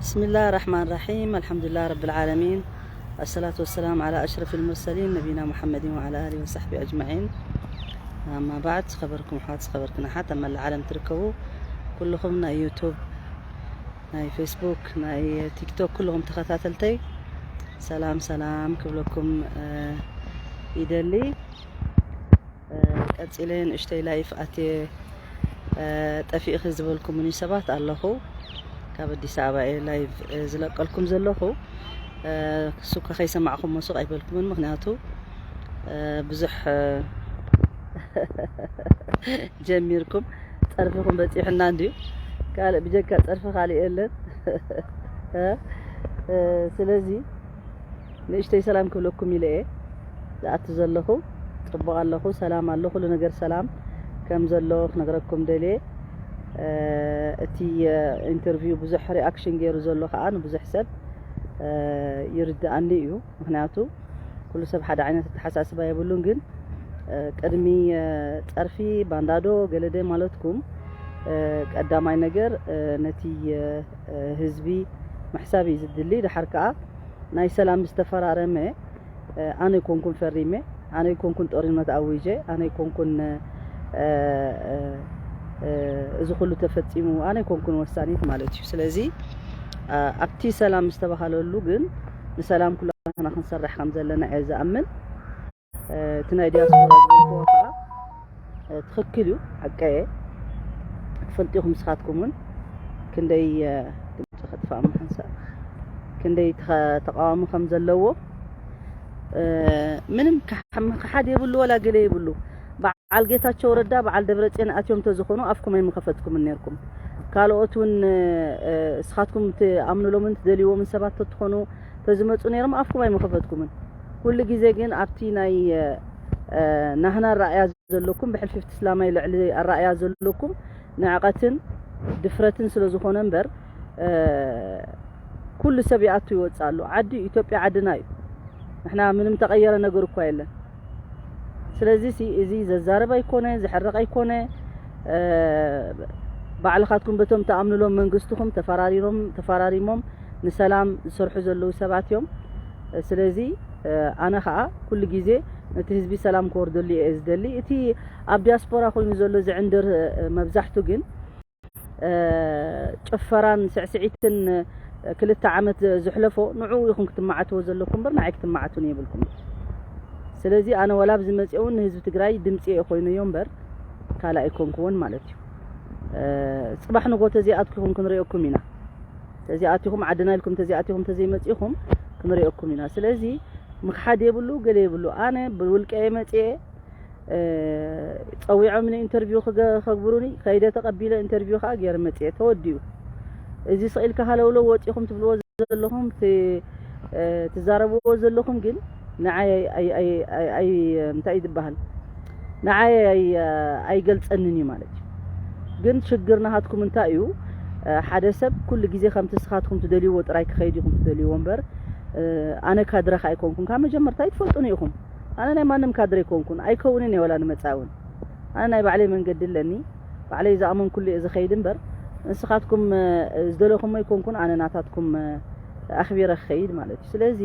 بسم الله الرحمن الرحيم. الحمد لله رب العالمين. الصلاة والسلام على أشرف المرسلين نبينا محمد وعلى آله وصحبه أجمعين. أما بعد، ዝኸበርኩም ኣሕዋት፣ ዝኸበርክን ኣሓት ኣብ መላእ ዓለም ትርከቡ ኩልኹም፣ ናይ ዩቱብ፣ ናይ ፌስቡክ፣ ናይ ቲክቶክ ኩልኹም ተኸታተልተይ ሰላም ሰላም ክብለኩም ይደሊ። ቀጺለ ንእሽተይ ላይፍ ኣትየ ጠፊእኺ ዝበልኩምኒ ሰባት ኣለኹ። ካብ ኣዲስ ኣበባ እየ ላይቭ ዝለቀልኩም ዘለኹ። ሱካ ከይሰማዕኹም ሱቕ ኣይበልኩምን፣ ምክንያቱ ብዙሕ ጀሚርኩም ጸርፍኹም በጺሑና እንድዩ። ካልእ ብጀካ ጸርፊ ካልእ የለን። ስለዚ ንእሽተይ ሰላም ክብለኩም ኢለ እየ ዝኣቱ ዘለኹ። ጽቡቕ ኣለኹ፣ ሰላም ኣሎ፣ ኩሉ ነገር ሰላም ከም ዘሎ ክነግረኩም ደልየ። እቲ ኢንተርቪው ብዙሕ ሪኣክሽን ገይሩ ዘሎ ከዓ ንብዙሕ ሰብ ይርድኣኒ እዩ። ምክንያቱ ኩሉ ሰብ ሓደ ዓይነት ኣተሓሳስባ የብሉን። ግን ቅድሚ ጸርፊ ባንዳዶ ገለደ ማለትኩም፣ ቀዳማይ ነገር ነቲ ህዝቢ ምሕሳብ እዩ ዝድሊ። ድሓር ከዓ ናይ ሰላም ዝተፈራረመ ኣነ ይኮንኩን ፈሪመ፣ ኣነ ይኮንኩን ጦርነት ኣዊጀ፣ ኣነ ይኮንኩን እዚ ኩሉ ተፈጺሙ፣ ኣነ ይኮንኩን ወሳኒት ማለት እዩ። ስለዚ ኣብቲ ሰላም ዝተባሃለሉ ግን ንሰላም ኩላትና ክንሰርሕ ከም ዘለና እየ ዝኣምን። እቲ ናይ ዲያስፖራ ዝበልክዎ ከዓ ትኽክል እዩ፣ ሓቀየ። ትፈልጡ ኢኹም ንስኻትኩም እውን ክንደይ ድምፂ ከጥፋእ ምሓንሳእ ክንደይ ተቃዋሚ ከም ዘለዎ። ምንም ክሓድ የብሉ ወላ ገለ የብሉ። በዓል ጌታቸው ረዳ በዓል ደብረፅዮን ኣትዮም ተዝኾኑ ኣፍኩም ኣይምኸፈትኩምን ነርኩም። ካልኦት እውን እስኻትኩም ትኣምኑሎምን ትደልይዎምን ሰባት ተትኾኑ ተዝመፁ ነይሮም ኣፍኩም ኣይምኸፈትኩምን። ኩሉ ግዜ ግን ኣብቲ ናይ ናህና ኣረኣያ ዘለኩም ብሕልፊ ፍትስላማይ ልዕሊ ኣረኣያ ዘለኩም ንዕቐትን ድፍረትን ስለ ዝኾነ እምበር ኩሉ ሰብ ይኣቱ ይወፅእ ኣሎ። ዓዲ ኢትዮጵያ ዓድና እዩ። ንሕና ምንም ተቐየረ ነገር እኳ የለን። ስለዚ እዚ ዘዛረብ ኣይኮነ፣ ዘሕርቕ ኣይኮነ። ባዕልኻትኩም በቶም ተኣምኑሎም መንግስትኹም ተፈራሪሮም ተፈራሪሞም ንሰላም ዝሰርሑ ዘለዉ ሰባት እዮም። ስለዚ ኣነ ከዓ ኩሉ ግዜ ነቲ ህዝቢ ሰላም ክወርደሉ እየ ዝደሊ። እቲ ኣብ ዲያስፖራ ኮይኑ ዘሎ ዝዕንድር መብዛሕቱ ግን ጭፈራን ስዕስዒትን ክልተ ዓመት ዝሕለፎ ንዕኡ ኢኹም ክትመዓትዎ ዘለኩም እምበር ንዓይ ክትመዓቱን የብልኩም። ስለዚ ኣነ ወላ ኣብዚ መፅኦ እውን ንህዝቢ ትግራይ ድምፂ እየ ኮይነዮ እምበር ካልእ ኣይኮንኩዎን ማለት እዩ። ፅባሕ ንጎ ተዘይኣትኩኹም ክንሪኦኩም ኢና። ተዘይኣቲኹም ዓድና ኢልኩም ተዘይኣቲኹም ተዘይመፂኹም ክንሪኦኩም ኢና። ስለዚ ምኽሓድ የብሉ ገለ የብሉ። ኣነ ብውልቀ እየ መፅኤ ፀዊዖም ንኢንተርቪው ከግብሩኒ ከይደ ተቐቢለ ኢንተርቪው ከዓ ገይረ መፅኤ ተወዲኡ። እዚ ስቕ ኢልካ ሃለውለው ወፂኹም ትብልዎ ዘለኹም ትዛረብዎ ዘለኹም ግን ንዓይ እንታይ እዩ ዝበሃል ንዓይ ኣይገልፀንን እዩ ማለት እዩ። ግን ሽግር ናሃትኩም እንታይ እዩ? ሓደ ሰብ ኩሉ ግዜ ከምቲ ስኻትኩም ትደልይዎ ጥራይ ክኸይድ ኢኹም ትደልይዎ እምበር ኣነ ካድረኻ ኣይኮንኩም ካብ መጀመርታ ይትፈልጡኒ ኢኹም። ኣነ ናይ ማንም ካድረ ኣይኮንኩን ኣይከውንን እየ ወላ ንመፃእ እውን ኣነ ናይ ባዕለይ መንገዲ ኣለኒ። ባዕለይ ዝኣመንኩሉ እየ ዝኸይድ እምበር ንስኻትኩም ዝደለኹሞ ኣይኮንኩን ኣነ ናታትኩም ኣኽቢረ ክኸይድ ማለት እዩ። ስለዚ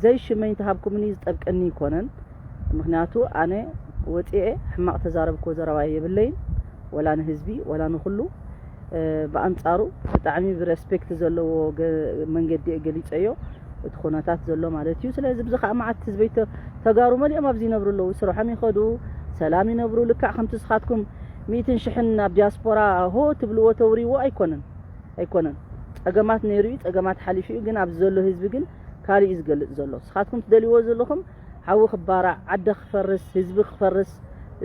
ዘይሽመኝ ተሃብኩምኒ ዝጠብቀኒ ይኮነን። ምክንያቱ ኣነ ወፅኤ ሕማቕ ተዛረብክዎ ዘረባ የብለይን ወላ ንህዝቢ ወላ ንኩሉ። ብኣንፃሩ ብጣዕሚ ብረስፔክት ዘለዎ መንገዲ እየ ገሊፀዮ እቲ ኩነታት ዘሎ ማለት እዩ። ስለዚ ብዚ ከዓ መዓት ህዝበይ ተጋሩ መሊኦም ኣብዚ ይነብሩ ኣለዉ። ስርሖም ይኸዱ፣ ሰላም ይነብሩ። ልክዕ ከምቲ ስኻትኩም ሚእትን ሽሕን ኣብ ዲያስፖራ ሆ ትብልዎ ተውርይዎ ኣይኮነን ኣይኮነን። ፀገማት ነይሩ እዩ፣ ፀገማት ሓሊፉ እዩ። ግን ኣብዚ ዘሎ ህዝቢ ግን ካልእ እዩ ዝገልፅ ዘሎ። ስኻትኩም ትደልይዎ ዘለኹም ሓዊ ክባራዕ፣ ዓዲ ክፈርስ፣ ህዝቢ ክፈርስ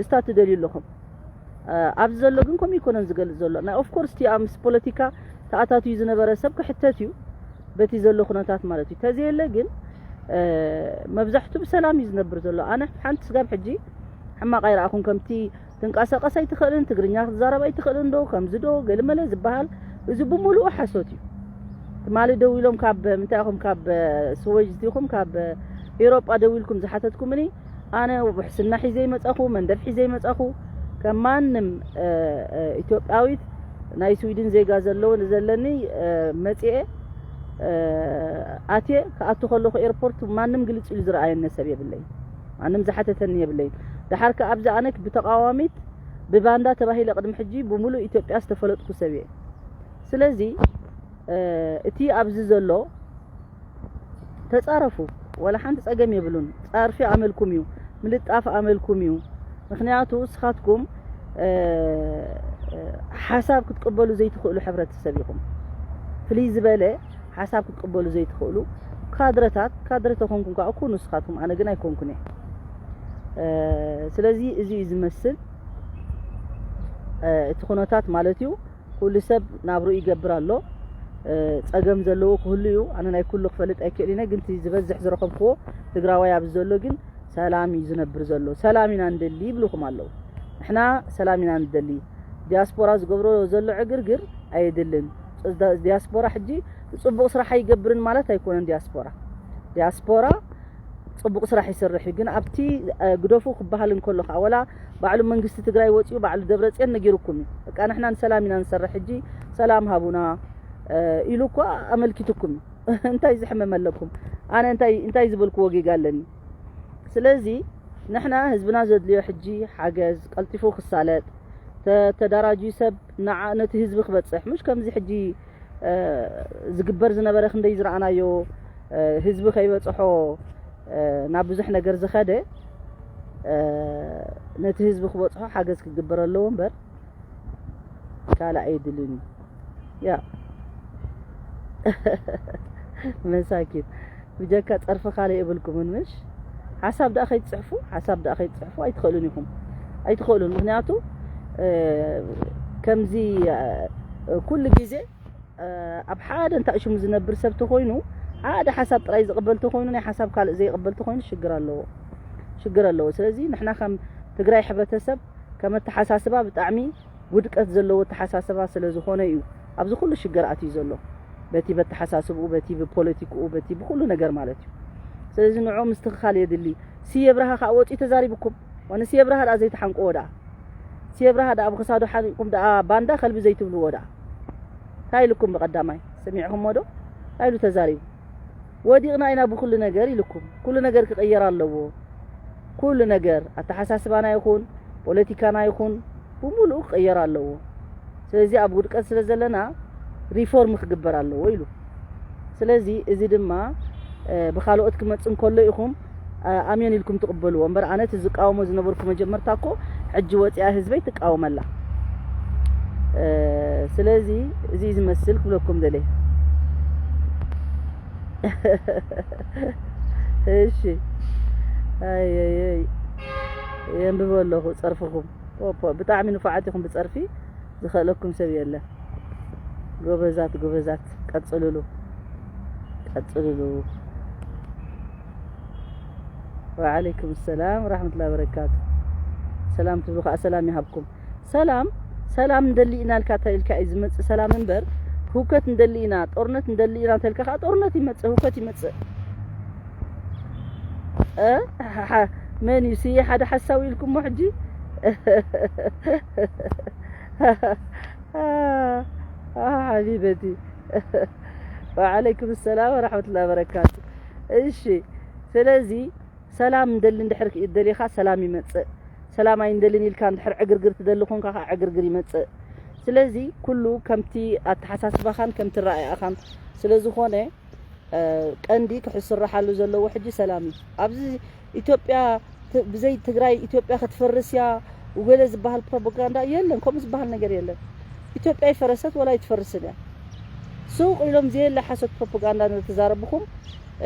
እስታ ትደልዩ ኣለኹም። ኣብዚ ዘሎ ግን ከምኡ ይኮነን ዝገልፅ ዘሎ ናይ ኦፍኮርስ እቲ ምስ ፖለቲካ ተኣታትዩ ዝነበረ ሰብ ክሕተት እዩ በቲ ዘሎ ኩነታት ማለት እዩ። ተዘየለ ግን መብዛሕቱ ብሰላም እዩ ዝነብር ዘሎ። ኣነ ሓንቲ ስጋብ ሕጂ ሕማቕ ኣይረኣኹን። ከምቲ ትንቀሳቐስ ኣይትኽእልን፣ ትግርኛ ክትዛረብ ኣይትኽእልን ዶ ከምዚ ዶ ገለመለ ዝበሃል እዚ ብምሉኡ ሓሶት እዩ። ትማሊ ደው ኢሎም ካብ ምንታይ ኢኹም ካብ ስወጅ ኢኹም ካብ ኤሮጳ ደው ኢልኩም ዝሓተትኩምኒ ኣነ ውሕስና ሒዘ ይመጻኹ መንደፍ ሒዘ ይመጻኹ ከም ማንም ኢትዮጵያዊት ናይ ስዊድን ዜጋ ዘለዎ ዘለኒ፣ እ፣ መጺኤ፣ እ፣ ኣትየ ክኣቱ ከለኹ ኤርፖርት ማንም ግልጽ ኢሉ ዝረኣየኒ ሰብ የብለይ። ማንም ዝሓተተኒ የብለይ። ደሓር ከኣ ኣብዚ ኣነ ብተቓዋሚት ብባንዳ ተባሂለ ቅድሚ ሕጂ ብምሉእ ኢትዮጵያ ዝተፈለጥኩ ሰብ እየ። ስለዚ፣ እ፣ እቲ ኣብዚ ዘሎ ተጻረፉ፣ ወላ ሓንቲ ጸገም የብሉን። ጻርፊ ኣመልኩም እዩ፣ ምልጣፍ ኣመልኩም እዩ። ምኽንያቱ ንስኻትኩም፣ እ፣ እ፣ ሓሳብ ክትቅበሉ ዘይትኽእሉ ሕብረተሰብ ኢኹም። ፍልይ ዝበለ ሓሳብ ክትቅበሉ ዘይትኽእሉ ካድረታት፣ ካድረ ተኾንኩም ከኣ ኩኑ ንስኻትኩም፣ ኣነ ግን ኣይኮንኩን እየ። እ፣ ስለዚ እዚ እዩ ዝመስል፣ እ፣ እቲ ኩነታት ማለት እዩ። ኩሉ ሰብ ናብርኡ ይገብር ኣሎ። እ፣ ጸገም ዘለዎ ክህሉ እዩ። ኣነ ናይ ኩሉ ክፈልጥ ኣይክእል ኢነ፣ ግን እቲ ዝበዝሕ ዝረኸብክዎ ትግራዋይ ኣብዚ ዘሎ ግን ሰላም እዩ ዝነብር ዘሎ። ሰላም ኢና ንደሊ ይብልኹም ኣለዉ። ንሕና ሰላም ኢና ንደሊ። ዲያስፖራ ዝገብሮ ዘሎ ዕግርግር ኣየድልን። ዲያስፖራ ሕጂ ጽቡቕ ስራሕ ኣይገብርን ማለት ኣይኮነን። ዲያስፖራ፣ ዲያስፖራ ጽቡቕ ስራሕ ይሰርሕ እዩ። ግን ኣብቲ፣ እ፣ ግደፉ ክበሃል እንከሎ ከኣ፣ ወላ ባዕሉ መንግስቲ ትግራይ ወጺኡ ባዕሉ ደብረጽዮን ነጊሩኩም እዩ። በቃ ንሕና ንሰላም ኢና ንሰርሕ፣ ሕጂ ሰላም ሃቡና፣ እ፣ ኢሉ እኳ ኣመልኪቱኩም እዩ። እንታይ ዝሕመም ኣለኩም? ኣነ እንታይ፣ እንታይ ዝበልክዎ ጌጋ ኣለኒ? ስለዚ ንሕና ህዝብና ዘድልዮ ሕጂ ሓገዝ፣ ቀልጢፉ ክሳለጥ፣ ተ-፣ ተደራጅዩ ሰብ ንዓ-፣ ነቲ ህዝቢ ክበጽሕ፣ ምሽ ከምዚ ሕጂ፣ እ፣ ዝግበር ዝነበረ ክንደይ ዝረኣናዮ፣ እ፣ ህዝቢ ከይበጽሖ፣ እ፣ ናብ ብዙሕ ነገር ዝኸደ፣ እ፣ ነቲ ህዝቢ ክበጽሖ ሓገዝ ክግበር ኣለዎ እምበር ካልእ ኣየድልን እዩ። ያ መሳኪን፣ ብጀካ ጸርፊ ካልእ የብልኩምን ምሽ? ሓሳብ ደኣ ከይትጽሕፉ፣ ሓሳብ ደኣ ከይትጽሕፉ ኣይትኽእሉን ኢኹም። ኣይትኽእሉን። ምኽንያቱ፣ እ፣ ከምዚ፣ እ፣ ኩሉ ግዜ፣ እ፣ ኣብ ሓደ እንታይ ሽሙ ዝነብር ሰብ ተኾይኑ፣ ሓደ ሓሳብ ጥራይ ዝቕበል ተኾይኑ፣ ናይ ሓሳብ ካልእ ዘይቕበል ተኾይኑ ሽግር ኣለዎ። ሽግር ኣለዎ። ስለዚ ንሕና ከም ትግራይ ሕብረተሰብ፣ ከም ኣተሓሳስባ ብጣዕሚ ውድቀት ዘለዎ ኣተሓሳስባ ስለ ዝኾነ እዩ ኣብዚ ኩሉ ሽግር ኣትዩ ዘሎ። በቲ በተሓሳስብኡ፣ በቲ ብፖለቲክኡ፣ በቲ ብኩሉ ነገር ማለት እዩ። ስለዚ ንዕኡ ምስትኽኻል የድሊ። ስየ ብርሃ ከኣ ወፂኡ ተዛሪብኩም። ዋነ ስየ ብርሃ ደኣ ዘይትሓንቅዎ ደኣ። ስየ ብርሃ ደኣ ኣብ ክሳዱ ሓኒቕኩም ደኣ ባንዳ ከልቢ ዘይትብልዎ ደኣ። እንታይ ኢልኩም ብቐዳማይ? ሰሚዕኹምዎ ዶ? እንታይ ኢሉ ተዛሪቡ? ወዲቕና ኢና ብኩሉ ነገር ኢልኩም። ኩሉ ነገር ክቕየር ኣለዎ። ኩሉ ነገር፣ ኣተሓሳስባና ይኹን፣ ፖለቲካና ይኹን፣ ብምሉኡ ክቕየር ኣለዎ። ስለዚ ኣብ ውድቀት ስለ ዘለና ሪፎርም ክግበር ኣለዎ ኢሉ። ስለዚ እዚ ድማ፣ እ፣ ብኻልኦት ክመጽእ እንከሎ ኢኹም፣ እ፣ ኣሜን ኢልኩም ትቕበልዎ። እምበር ኣነ እቲ ዝቃወሞ ዝነበርኩ መጀመርታ እኮ ሕጂ ወጺኣ ህዝበይ ትቃወመላ። እ፣ ስለዚ እዚ እዩ ዝመስል ክብለኩም ደልየ። እሺ። ኣይ፣ ኣይ፣ ኣይ። የንብቦ ኣለኹ ጸርፍኹም። ፖፖ፣ ብጣዕሚ ንፉዓት ኢኹም ብጸርፊ። ዝኸእለኩም ሰብ የለን። ጎበዛት፣ ጎበዛት። ቀጽልሉ። ቀጽልሉ። ወዓለይኩም ሰላም ወራህመቱላሂ ወበረካቱ። ሰላም ትብሉ ከኣ ሰላም ይሃብኩም። ሰላም፣ ሰላም እንደሊ ኢና ኢልካ እንታይ ኢልካ እዩ ዝመጽእ ሰላም እምበር፣ ህውከት እንደሊ ኢና፣ ጦርነት እንደሊ ኢና እንተ ኢልካ ከኣ ጦርነት ይመጽእ፣ ህውከት ይመጽእ። እ? ሓ-፣ መን እዩ ስየ ሓደ ሓሳዊ ኢልኩሞ ሕጂ? ኣሃ፣ ሓቢበቲ። ወዓለይኩም ሰላም ወራህመቱላሂ ወበረካቱ። እሺ፣ ስለዚ ሰላም እንደሊ እንድሕር ደሊኻ ሰላም ይመጽእ። ሰላም ኣይንደልን ኢልካ እንድሕር ዕግርግር ትደሊ ኮንካ ከኣ ዕግርግር ይመጽእ። ስለዚ ኩሉ ከምቲ ኣተሓሳስባኻን ከምቲ ረኣያኻን ስለ ዝኾነ፣ እ፣ ቀንዲ ክስርሓሉ ዘለዎ ሕጂ ሰላም እዩ። ኣብዚ ኢትዮጵያ ት-፣ ብዘይ ትግራይ ኢትዮጵያ ክትፈርስ እያ ወገለ ዝበሃል ፕሮፓጋንዳ የለን። ከምኡ ዝበሃል ነገር የለን። ኢትዮጵያ ይፈረሰት ወላ ኣይትፈርስን እያ። ሱቕ ኢሎም ዘየለ ሓሶት ፕሮፓጋንዳ እናተዛረብኹም፣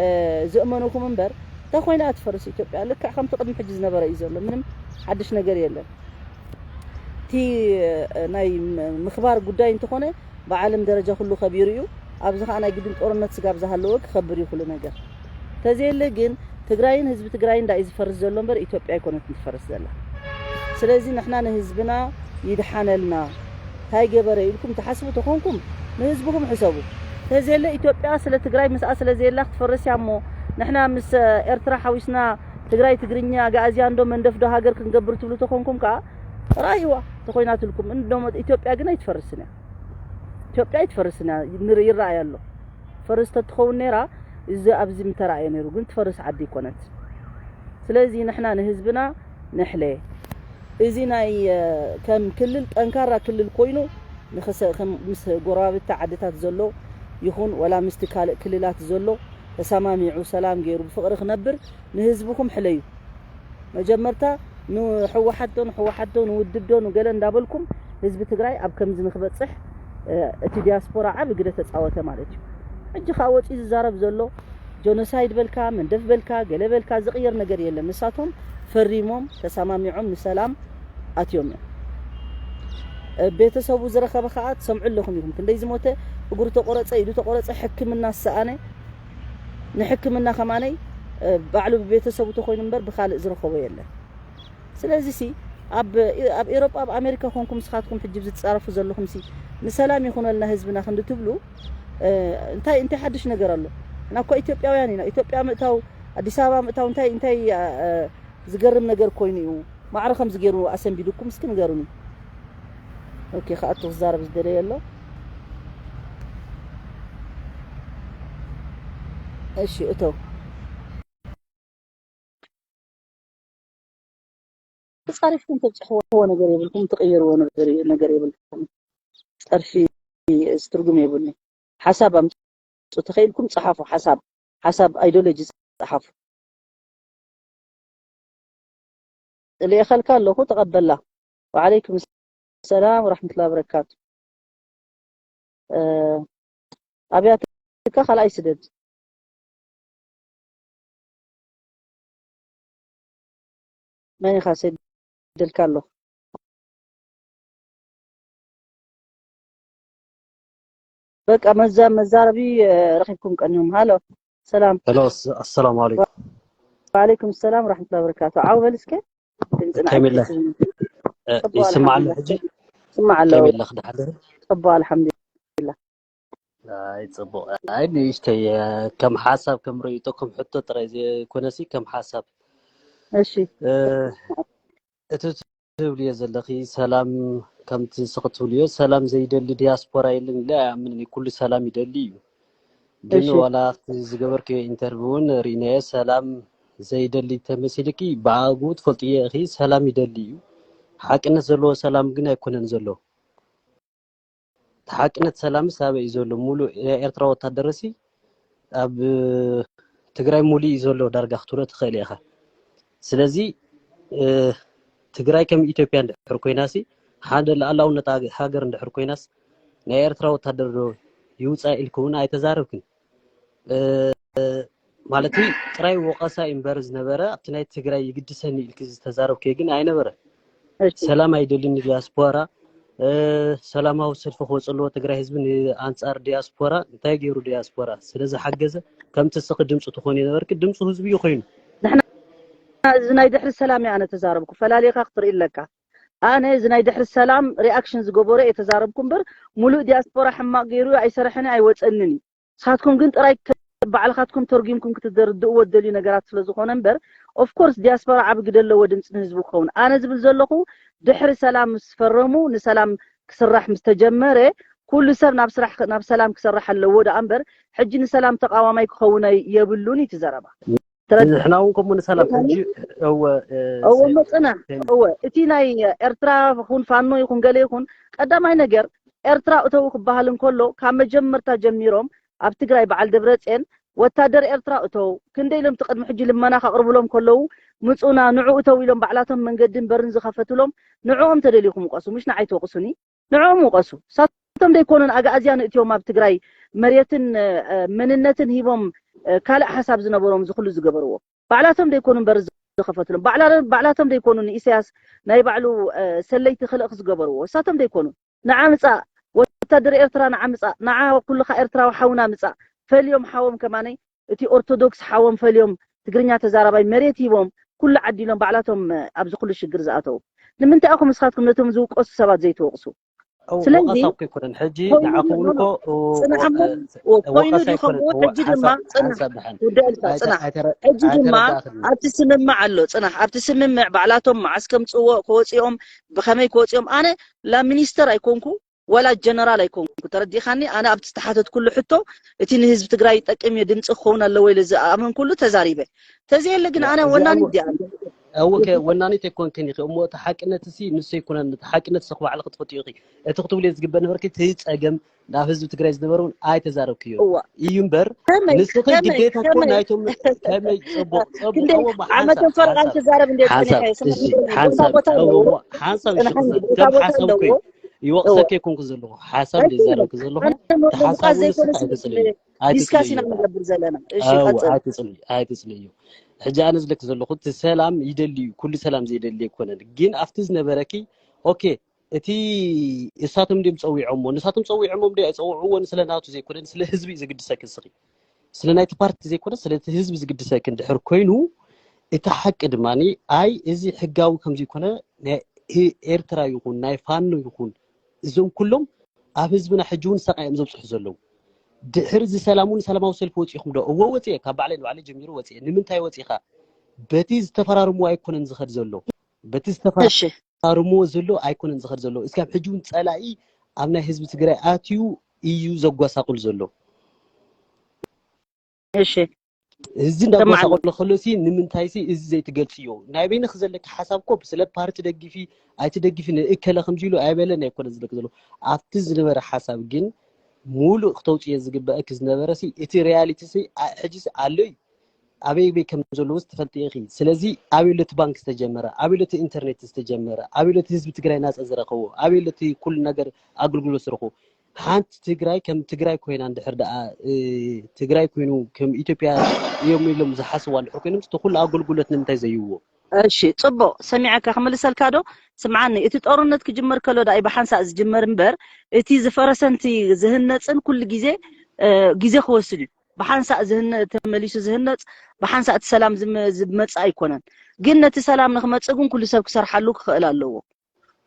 እ፣ ዝእመኑኹም እምበር፣ እንታይ ኮይና እያ ትፈርስ ኢትዮጵያ? ልክዕ ከምቲ ቅድሚ ሕጂ ዝነበረ እዩ ዘሎ። ምንም ሓድሽ ነገር የለን። እቲ፣ እ፣ ናይ ም-፣ ምኽባር ጉዳይ እንተኾነ፣ ብዓለም ደረጃ ኩሉ ከቢሩ እዩ። ኣብዚ ኸዓ ናይ ግድን ጦርነት ስጋብ ዝሃለወ ክኸብር እዩ ኩሉ ነገር። ተዘየለ ግን ትግራይን ህዝቢ ትግራይን እንዳ እዩ ዝፈርስ ዘሎ እምበር ኢትዮጵያ ኣይኮነትን ትፈርስ ዘላ። ስለዚ ንሕና ንህዝብና ይድሓነልና እንታይ ገበረ ኢልኩም ትሓስቡ ተኾንኩም ንህዝብኹም ሕሰቡ። ተዘየለ ኢትዮጵያ ስለ ትግራይ ምስኣ ስለ ዘየላ ክትፈርስ እያ እሞ ንሕና ምስ ኤርትራ ሓዊስና ትግራይ ትግርኛ ኣግኣዝያን ዶ መንደፍ ዶ ሃገር ክንገብር ትብሉ ተኾንኩም ከኣ ራእይዋ ተኾይናትልኩም። እንዶ ኢትዮጵያ ግን ኣይትፈርስን እያ። ኢትዮጵያ ኣይትፈርስን እያ፣ ንር-፣ ይረኣይ ኣሎ። ፈርስ ተትኸውን ነይራ፣ እዚ ኣብዚ ምተራእየ ነይሩ፣ ግን ትፈርስ ዓዲ ኣይኮነት። ስለዚ ንሕና ንህዝብና ንሕለ። እዚ ናይ፣ እ፣ ከም ክልል ጠንካራ ክልል ኮይኑ ንኸሰ-፣ ከም ምስ ጎረባብቲ ዓድታት ዘሎ ይኹን ወላ ምስቲ ካልእ ክልላት ዘሎ ተሰማሚዑ ሰላም ገይሩ ብፍቕሪ ክነብር ንህዝብኹም ሕለዩ። መጀመርታ ንህወሓት ዶ ንህወሓት ዶ ንውድብ ዶ ንገለ እንዳበልኩም ህዝቢ ትግራይ ኣብ ከምዚ ንክበፅሕ፣ እ፣ እቲ ዲያስፖራ ዓቢ ግደ ተፃወተ ማለት እዩ። ሕጂ ከዓ ወፂኡ ዝዛረብ ዘሎ ጆኖሳይድ በልካ መንደፍ በልካ ገለ በልካ ዝቕየር ነገር የለን። ንሳቶም ፈሪሞም ተሰማሚዖም ንሰላም ኣትዮም እዮም። እ፣ ቤተሰቡ ዝረኸበ ከዓ ትሰምዑ ኣለኹም ኢኹም። ክንደይ ዝሞተ እግሩ ተቆረፀ ኢዱ ተቆረፀ ሕክምና ዝሰኣነ ንሕክምና ከማነይ፣ እ፣ ባዕሉ ብቤተሰቡ ተኮይኑ እምበር ብካልእ ዝረኸቦ የለን። ስለዚ ሲ ኣብ፣ ኣብ ኤሮጳ ኣብ ኣሜሪካ ኮንኩም ንስኻትኩም ሕጂ ዝጻረፉ ዘለኹም ሲ ንሰላም ይኹነልና ህዝብና ክንዲ ትብሉ፣ እ፣ እንታይ፣ እንታይ ሓድሽ ነገር ኣሎ? ንሕና እኮ ኢትዮጵያውያን ኢና። ኢትዮጵያ ምእታው፣ ኣዲስ ኣበባ ምእታው እንታይ፣ እንታይ፣ እ፣ እ፣ ዝገርም ነገር ኮይኑ እዩ? ማዕረ ከምዚ ገይሩ ኣሰንቢዱኩም እስኪ ንገሩኒ። ኦኬ፣ ክኣቱ ክዛረብ ዝደለየ ኣሎ። እሺ፣ እተው። ተጻሪፍኩም ተብጽሕዎ ነገር የብልኩም፣ ትቕይርዎ ነገር፣ ነገር የብልኩም። ጸርፊ እዚ ትርጉም የብሉን። ሓሳብ ኣምጽኡ፣ ተኸኢልኩም ጸሓፉ። ሓሳብ፣ ሓሳብ፣ ኣይዲዮሎጂ ጸሓፉ። ልኢኸልካ ኣለኹ፣ ተቐበላ። ወዓለይኩም ሰላም ወራሕመቱላሂ ወበረካቱ። እ፣ ኣብያትካ ካልኣይ ስደድ። መን ኢኻ ሰዲልካ ኣለኹ? በቃ መዛ-፣ መዛረቢ፣ እ፣ ረኺብኩም ቀኒኹም። ሃሎ፣ ሰላም። ሄሎ፣ ኣስ-፣ ኣሰላሙ ኣለይኩም። ወዓለይኩም ሰላም ወራሕመቱላሂ ወበረካቱ። ዓው በል እስከ። ድምፂ ንኣይ ከይስምዕ። ከመይ ኣለኽ? እ፣ ጽቡቕ፣ ይስማዕ ኣሎ ኣልሓምዱሊላህ። ሕጂ? ይስማዕ ኣሎ። ከመይ ኣለኽ? ደሓን ዲኺ? ጽቡቕ፣ ኣልሓምዱሊላህ። ኣይ፣ ጽቡቕ። ኣይ፣ ንእሽተይ፣ እ፣ ከም ሓሳብ፣ ከም ርእይቶ፣ ከም ሕቶ ጥራይ ዘይኮነሲ፣ ከም ሓሳብ። እሺ። እ፣ እቲ ትብልዮ ዘለኺ ሰላም፣ ከምቲ ንስኺ ትብልዮ፣ ሰላም ዘይደሊ ዲያስፖራ የለን ኢለ ኣይኣምንን እየ። ኩሉ ሰላም ይደሊ እዩ። ግን እሺ። ዋላ ኣብቲ ዝገበርክዮ ኢንተርቪው እውን ርኢናዮ፣ ሰላም ዘይደሊ ተመሲልኪ፣ ብኣግኡ ትፈልጥዮ ኢኺ፣ ሰላም ይደሊ እዩ። ሓቅነት ዘለዎ ሰላም ግን ኣይኮነን ዘሎ። እቲ ሓቅነት ሰላምስ ኣበይ እዩ ዘሎ? ሙሉእ ናይ ኤርትራ ወታደርሲ ኣብ ትግራይ ሙሉእ እዩ ዘሎ ዳርጋ ክትብሎ ትኽእል ኢኻ። ስለዚ፣ እ፣ ትግራይ ከም ኢትዮጵያ እንድሕር ኮይናሲ፣ ሓደ ልኣላውነት ሃገ-፣ ሃገር እንድሕር ኮይናስ፣ ናይ ኤርትራ ወታደር ዶ ይውፃእ ኢልኪ እውን ኣይተዛረብክን። እ፣ ማለት ጥራይ ወቐሳ እዩ እምበር ዝነበረ፣ ኣብቲ ናይ ትግራይ ይግድሰኒ ኢልኪ ዝተዛረብክዮ ግን ኣይነበረ። እሺ። ሰላም ኣይደልን ንዲያስፖራ፣ እ፣ ሰላማዊ ሰልፊ ክወፅ ኣለዎ ትግራይ ህዝቢ ንኣንፃር ዲያስፖራ። እንታይ ገይሩ ዲያስፖራ? ስለ ዝሓገዘ፣ ከምቲ እስኺ ድምፂ ትኾኒ ነበርኪ፣ ድምፂ ህዝቢ እዩ ኮይኑ። ንሕና እዚ ናይ ድሕሪ ሰላም እየ ኣነ ተዛረብኩ፣ ፈላሊኻ ክትርኢ ኣለካ። ኣነ እዚ ናይ ድሕሪ ሰላም ሪኣክሽን ዝገበሮ እየ ተዛረብኩ እምበር፣ ሙሉእ ዲያስፖራ ሕማቕ ገይሩ ኣይሰርሐን ኣይወፀንን እዩ። ንስኻትኩም ግን ጥራይ ከ-፣ ባዕልኻትኩም ተርጒምኩም ክትደርድእዎ እትደልዩ ነገራት ስለ ዝኾነ እምበር፣ ኦፍ ኮርስ ዲያስፖራ ዓቢ ግደ ኣለዎ ድምፂ ንህዝቡ ክኸውን። ኣነ ዝብል ዘለኹ ድሕሪ ሰላም ምስ ፈረሙ፣ ንሰላም ክስራሕ ምስ ተጀመረ፣ ኩሉ ሰብ ናብ ስራሕ፣ ናብ ሰላም ክሰርሕ ኣለዎ ደኣ እምበር፣ ሕጂ ንሰላም ተቃዋማይ ክኸውን ኣይ-፣ የብሉን እዩ እቲ ዘረባ። ተረድ-፣ ንሕና እውን ከምኡ ንሰላም። ሕጂ እወ፣ እ፣ እወ፣ ሰ-፣ እሞ ጽናሕ፣ ሰ-፣ እወ፣ እቲ ናይ ኤርትራ ይኹን ፋኖ ይኹን ገለ ይኹን፣ ቀዳማይ ነገር ኤርትራ እተው ክበሃል እንከሎ፣ ካብ መጀመርታ ጀሚሮም ኣብ ትግራይ በዓል ደብረጽዮን ወታደር ኤርትራ እተው፣ ክንደይ ኢሎም እቲ ቅድሚ ሕጂ ልመና ከቕርብሎም ከለዉ፣ ምጹና፣ ንዑ እተው ኢሎም ባዕላቶም መንገድን በርን ዝኸፈትሎም፣ ንዕኦም ተደሊኹም ውቐሱ፣ ምሽ ንዓይ ትወቕሱኒ። ንዕኦም ውቐሱ። ንሳቶም ደይኮኑን ኣግኣዝያን እትዮም ኣብ ትግራይ መሬትን፣ እ፣ መንነትን ሂቦም፣ እ፣ ካልእ ሓሳብ ዝነበሮም እዚ ኩሉ ዝገበርዎ? ባዕላቶም ደይኮኑን በር ዝኸፈትሎም? ባዕላ-፣ ባዕላቶም ደይኮኑን ንኢሳያስ ናይ ባዕሉ፣ እ፣ ሰለይቲ ክልእኽ ዝገበርዎ? ንሳቶም ደይኮኑን? ንዓ ምጻእ፣ ወታደር ኤርትራ ንዓ ምጻእ፣ ንዓ ኩልኻ ኤርትራዊ ሓውና ምጻእ፣ ፈልዮም ሓዎም ከማነይ፣ እቲ ኦርቶዶክስ ሓዎም ፈልዮም፣ ትግርኛ ተዛራባይ መሬት ሂቦም፣ ኩሉ ዓዲሎም ባዕላቶም፣ እ፣ ኣብዚ ኩሉ ሽግር ዝኣተዉ። ንምንታይ ኢኹም ንስኻትኩም ነቶም ዝውቀሱ ሰባት ዘይትወቕሱ? እው፣ ስለዚ፣ ወቐሳ እኮ ኣይኮነን። ሕጂ ኮይኑ ንዓኹም እውን እኮ፣ እው፣ ጽናሕ እሞ፣ ወ-፣ እው፣ ኮይኑ ወቐሳ ድዩ ኣይኮነን። ከምኡ? እው፣ ሕጂ ድማ ሓንሳብ፣ ጽናሕ፣ ሓንሳብ ደሓን። ውዳእልካ፣ ኣይተ-፣ ጽናሕ። ኣይተረ-፣ ሕጂ ድማ ኣይተረዳእኽን። ኣብቲ ስምምዕ ኣሎ፣ ጽናሕ። ኣብቲ ስምምዕ ባዕላቶም መዓስ ከምጽእዎ፣ ክወጽኦም፣ ብኸመይ ክወጽኦም፣ ኣነ ላ ሚኒስተር ኣይኮንኩ፣ ወላ ጀነራል ኣይኮንኩ፣ ተረዲኻኒ? ኣነ ኣብቲ ዝተሓተትኩሉ ሕቶ፣ እቲ ንህዝቢ ትግራይ ይጠቅም እዩ፣ ድምፂ ክኸውን ኣለዎ ኢለ ዝኣመንኩሉ ተዛሪበ። ተዘየለ ግን ኣነ ወናኒ እንዲያ። እወ፣ ወናኒት ኣይኮንክን ኢኺ እሞ፣ እቲ ሓቅነት እሲ ንሱ ኣይኮነን። እቲ ሓቅነት ንስኺ ባዕልኺ ትፈልጥዮ ኢኺ። እቲ ክትብልዮ ዝግበእ ነበርኪ፣ እቲ ፀገም ናብ ህዝቢ ትግራይ ዝነበረ እውን ኣይተዛረብክዮ እዩ እምበር፣ ንስኺ ግዴታ እኮ ናይቶም ከመይ፣ ፅቡቕ፣ ፅቡቕ፣ ዓመትን ፈረቓን ክዛረብ እንደ ሓንሳብ፣ ሓንሳብ፣ ሓንሳብ፣ ከም ሓሳብ እኮ ይወቕሰኪ ኣይኮንኩ ዘለኹ፣ ሓሳብ እንደ ዝዛረብኪ ዘለኹ፣ ተሓሳቡ ንስኺ ኣይተፅልዩ፣ ዲስካስ ኢና ንገብር ዘለና። እሺ፣ ቀፅል። ኣይተፅልዩ፣ ኣይተፅልዩ። ሕጂ ኣነ ዝለኪ ዘለኹ፣ እቲ ሰላም ይደሊ እዩ፣ ኩሉ ሰላም ዘይደሊ ኣይኮነን። ግን ኣብቲ ዝነበረኪ፣ ኦኬ፣ እቲ እሳቶም እንዲም ፀዊዖሞ፣ ንሳቶም ፀዊዖሞ እንዲ ኣይፀውዕዎ፣ ንስለ ናቱ ዘይኮነ፣ ስለ ህዝቢ እዩ ዝግድሰኪ ንስኺ። ስለ ናይቲ ፓርቲ ዘይኮነ፣ ስለ እቲ ህዝቢ ዝግድሰኪ እንድሕር ኮይኑ፣ እቲ ሓቂ ድማ፣ ኣይ፣ እዚ ሕጋዊ ከም ዘይኮነ፣ ናይ ኤርትራ ይኹን፣ ናይ ፋኖ ይኹን፣ እዞም ኩሎም ኣብ ህዝብና ሕጂ እውን ሰቃይ እዮም ዘብፅሑ ዘለዉ። ድሕሪ እዚ ሰላም እውን ሰላማዊ ሰልፊ ወፂኹም ዶ? እወ ወፂኤ፣ ካብ ባዕለይ ንባዕለይ ጀሚሩ ወፂኤ። ንምንታይ ወፂኻ? በቲ ዝተፈራርምዎ ኣይኮነን ዝኸድ ዘሎ። በቲ ዝተፈራርምዎ ዘሎ ኣይኮነን ዝኸድ ዘሎ። እስካብ ሕጂ እውን ፀላኢ ኣብ ናይ ህዝቢ ትግራይ ኣትዩ እዩ ዘጓሳቁል ዘሎ። እሺ፣ እዚ እንዳጓሳቆሎ ከሎ ሲ ንምንታይ ሲ እዚ ዘይትገልፅዮ? ናይ በይንኺ ዘለኪ ሓሳብ እኮ ስለ ፓርቲ ትደግፊ ኣይትደግፊ ንእከለ ከምዚ ኢሉ ኣይበለን ኣይኮነ ዝለኪ ዘሎ። ኣብቲ ዝነበረ ሓሳብ ግን ሙሉእ ክተውፅዮ ዝግበእኪ ዝነበረ ሲ እቲ ሪያሊቲ ሲ አ- ሕጂ ሲ ኣሎ እዩ። ኣበይ ኣበይ ከም ዘለዎ ሲ ትፈልጢ ኢኺ። ስለዚ ኣበይ ኣሎ እቲ ባንክ ዝተጀመረ፣ ኣበይ ኣሎ እቲ ኢንተርኔት ዝተጀመረ፣ ኣበይ ኣሎ እቲ ህዝቢ ትግራይ ናፃ ዝረኸቦ፣ ኣበይ ኣሎ እቲ ኩሉ ነገር ኣገልግሎት ዝረኸቦ? ሓንቲ ትግራይ ከም ትግራይ ኮይና እንድሕር ደኣ እ፣ ትግራይ ኮይኑ ከም ኢትዮጵያ እዮም ኢሎም ዝሓስዋ እንድሕር ኮይኖም እቲ ኩሉ ኣገልግሎት ንምንታይ ዘይህብዎ? እሺ፣ ፅቡቅ ሰሚዐካ ክምልሰልካ ዶ? ስምዓኒ፣ እቲ ጦርነት ክጅመር ከሎ ዳኣ ብሓንሳእ ዝጅመር እምበር፣ እቲ ዝፈረሰን እቲ ዝህነፅን ኩሉ ግዜ እ፣ ግዜ ክወስድ እዩ። ብሓንሳእ ዝህነ ተመሊሱ ዝህነፅ፣ ብሓንሳእ እቲ ሰላም ዝመ- ዝመፅእ ኣይኮነን። ግን ነቲ ሰላም ንክመፅእ ግን ኩሉ ሰብ ክሰርሓሉ ክኽእል ኣለዎ።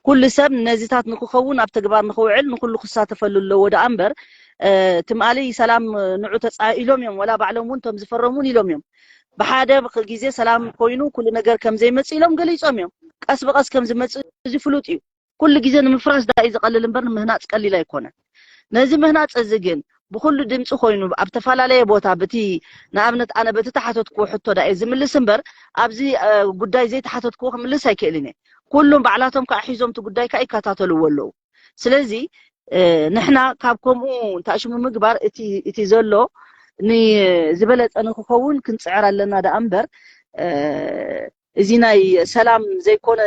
ኩሉ ሰብ ነዚታት ንክኸውን ኣብ ተግባር ንክውዕል ንኩሉ ክሳተፈሉ ኣለዎ ደኣ እምበር፣ እ፣ ትማሊ ሰላም ንዑ ተፃ ኢሎም እዮም፣ ወላ ባዕሎም እውን እቶም ዝፈረሙ እውን ኢሎም እዮም። ብሓደ ግዜ ሰላም ኮይኑ ኩሉ ነገር ከም ዘይመፅእ ኢሎም ገሊፆም እዮም። ቀስ ብቀስ ከም ዝመፅእ እዚ ፍሉጥ እዩ። ኩሉ ግዜ ንምፍራስ ደኣ እዩ ዝቐልል እምበር ንምህናፅ ቀሊል ኣይኮነን። ነዚ ምህናፅ እዚ ግን ብኩሉ ድምፂ ኮይኑ ኣብ ተፈላለየ ቦታ ብቲ ንኣብነት ኣነ በቲ ተሓተትክዎ ሕቶ ደኣ እየ ዝምልስ እምበር ኣብዚ እ፣ ጉዳይ ዘይተሓተትክዎ ክምልስ ኣይክእልን እየ። ኩሉም ባዕላቶም ከዓ ሒዞም እቲ ጉዳይ ከዓ ይከታተልዎ ኣለዉ። ስለዚ እ፣ ንሕና ካብ ከምኡ ተኣሽሙ ምግባር እቲ እቲ ዘሎ ንዝበለፀ ንክኸውን ክንፅዕር ኣለና ደኣ እምበር እ፣ እዚ ናይ ሰላም ዘይኮነ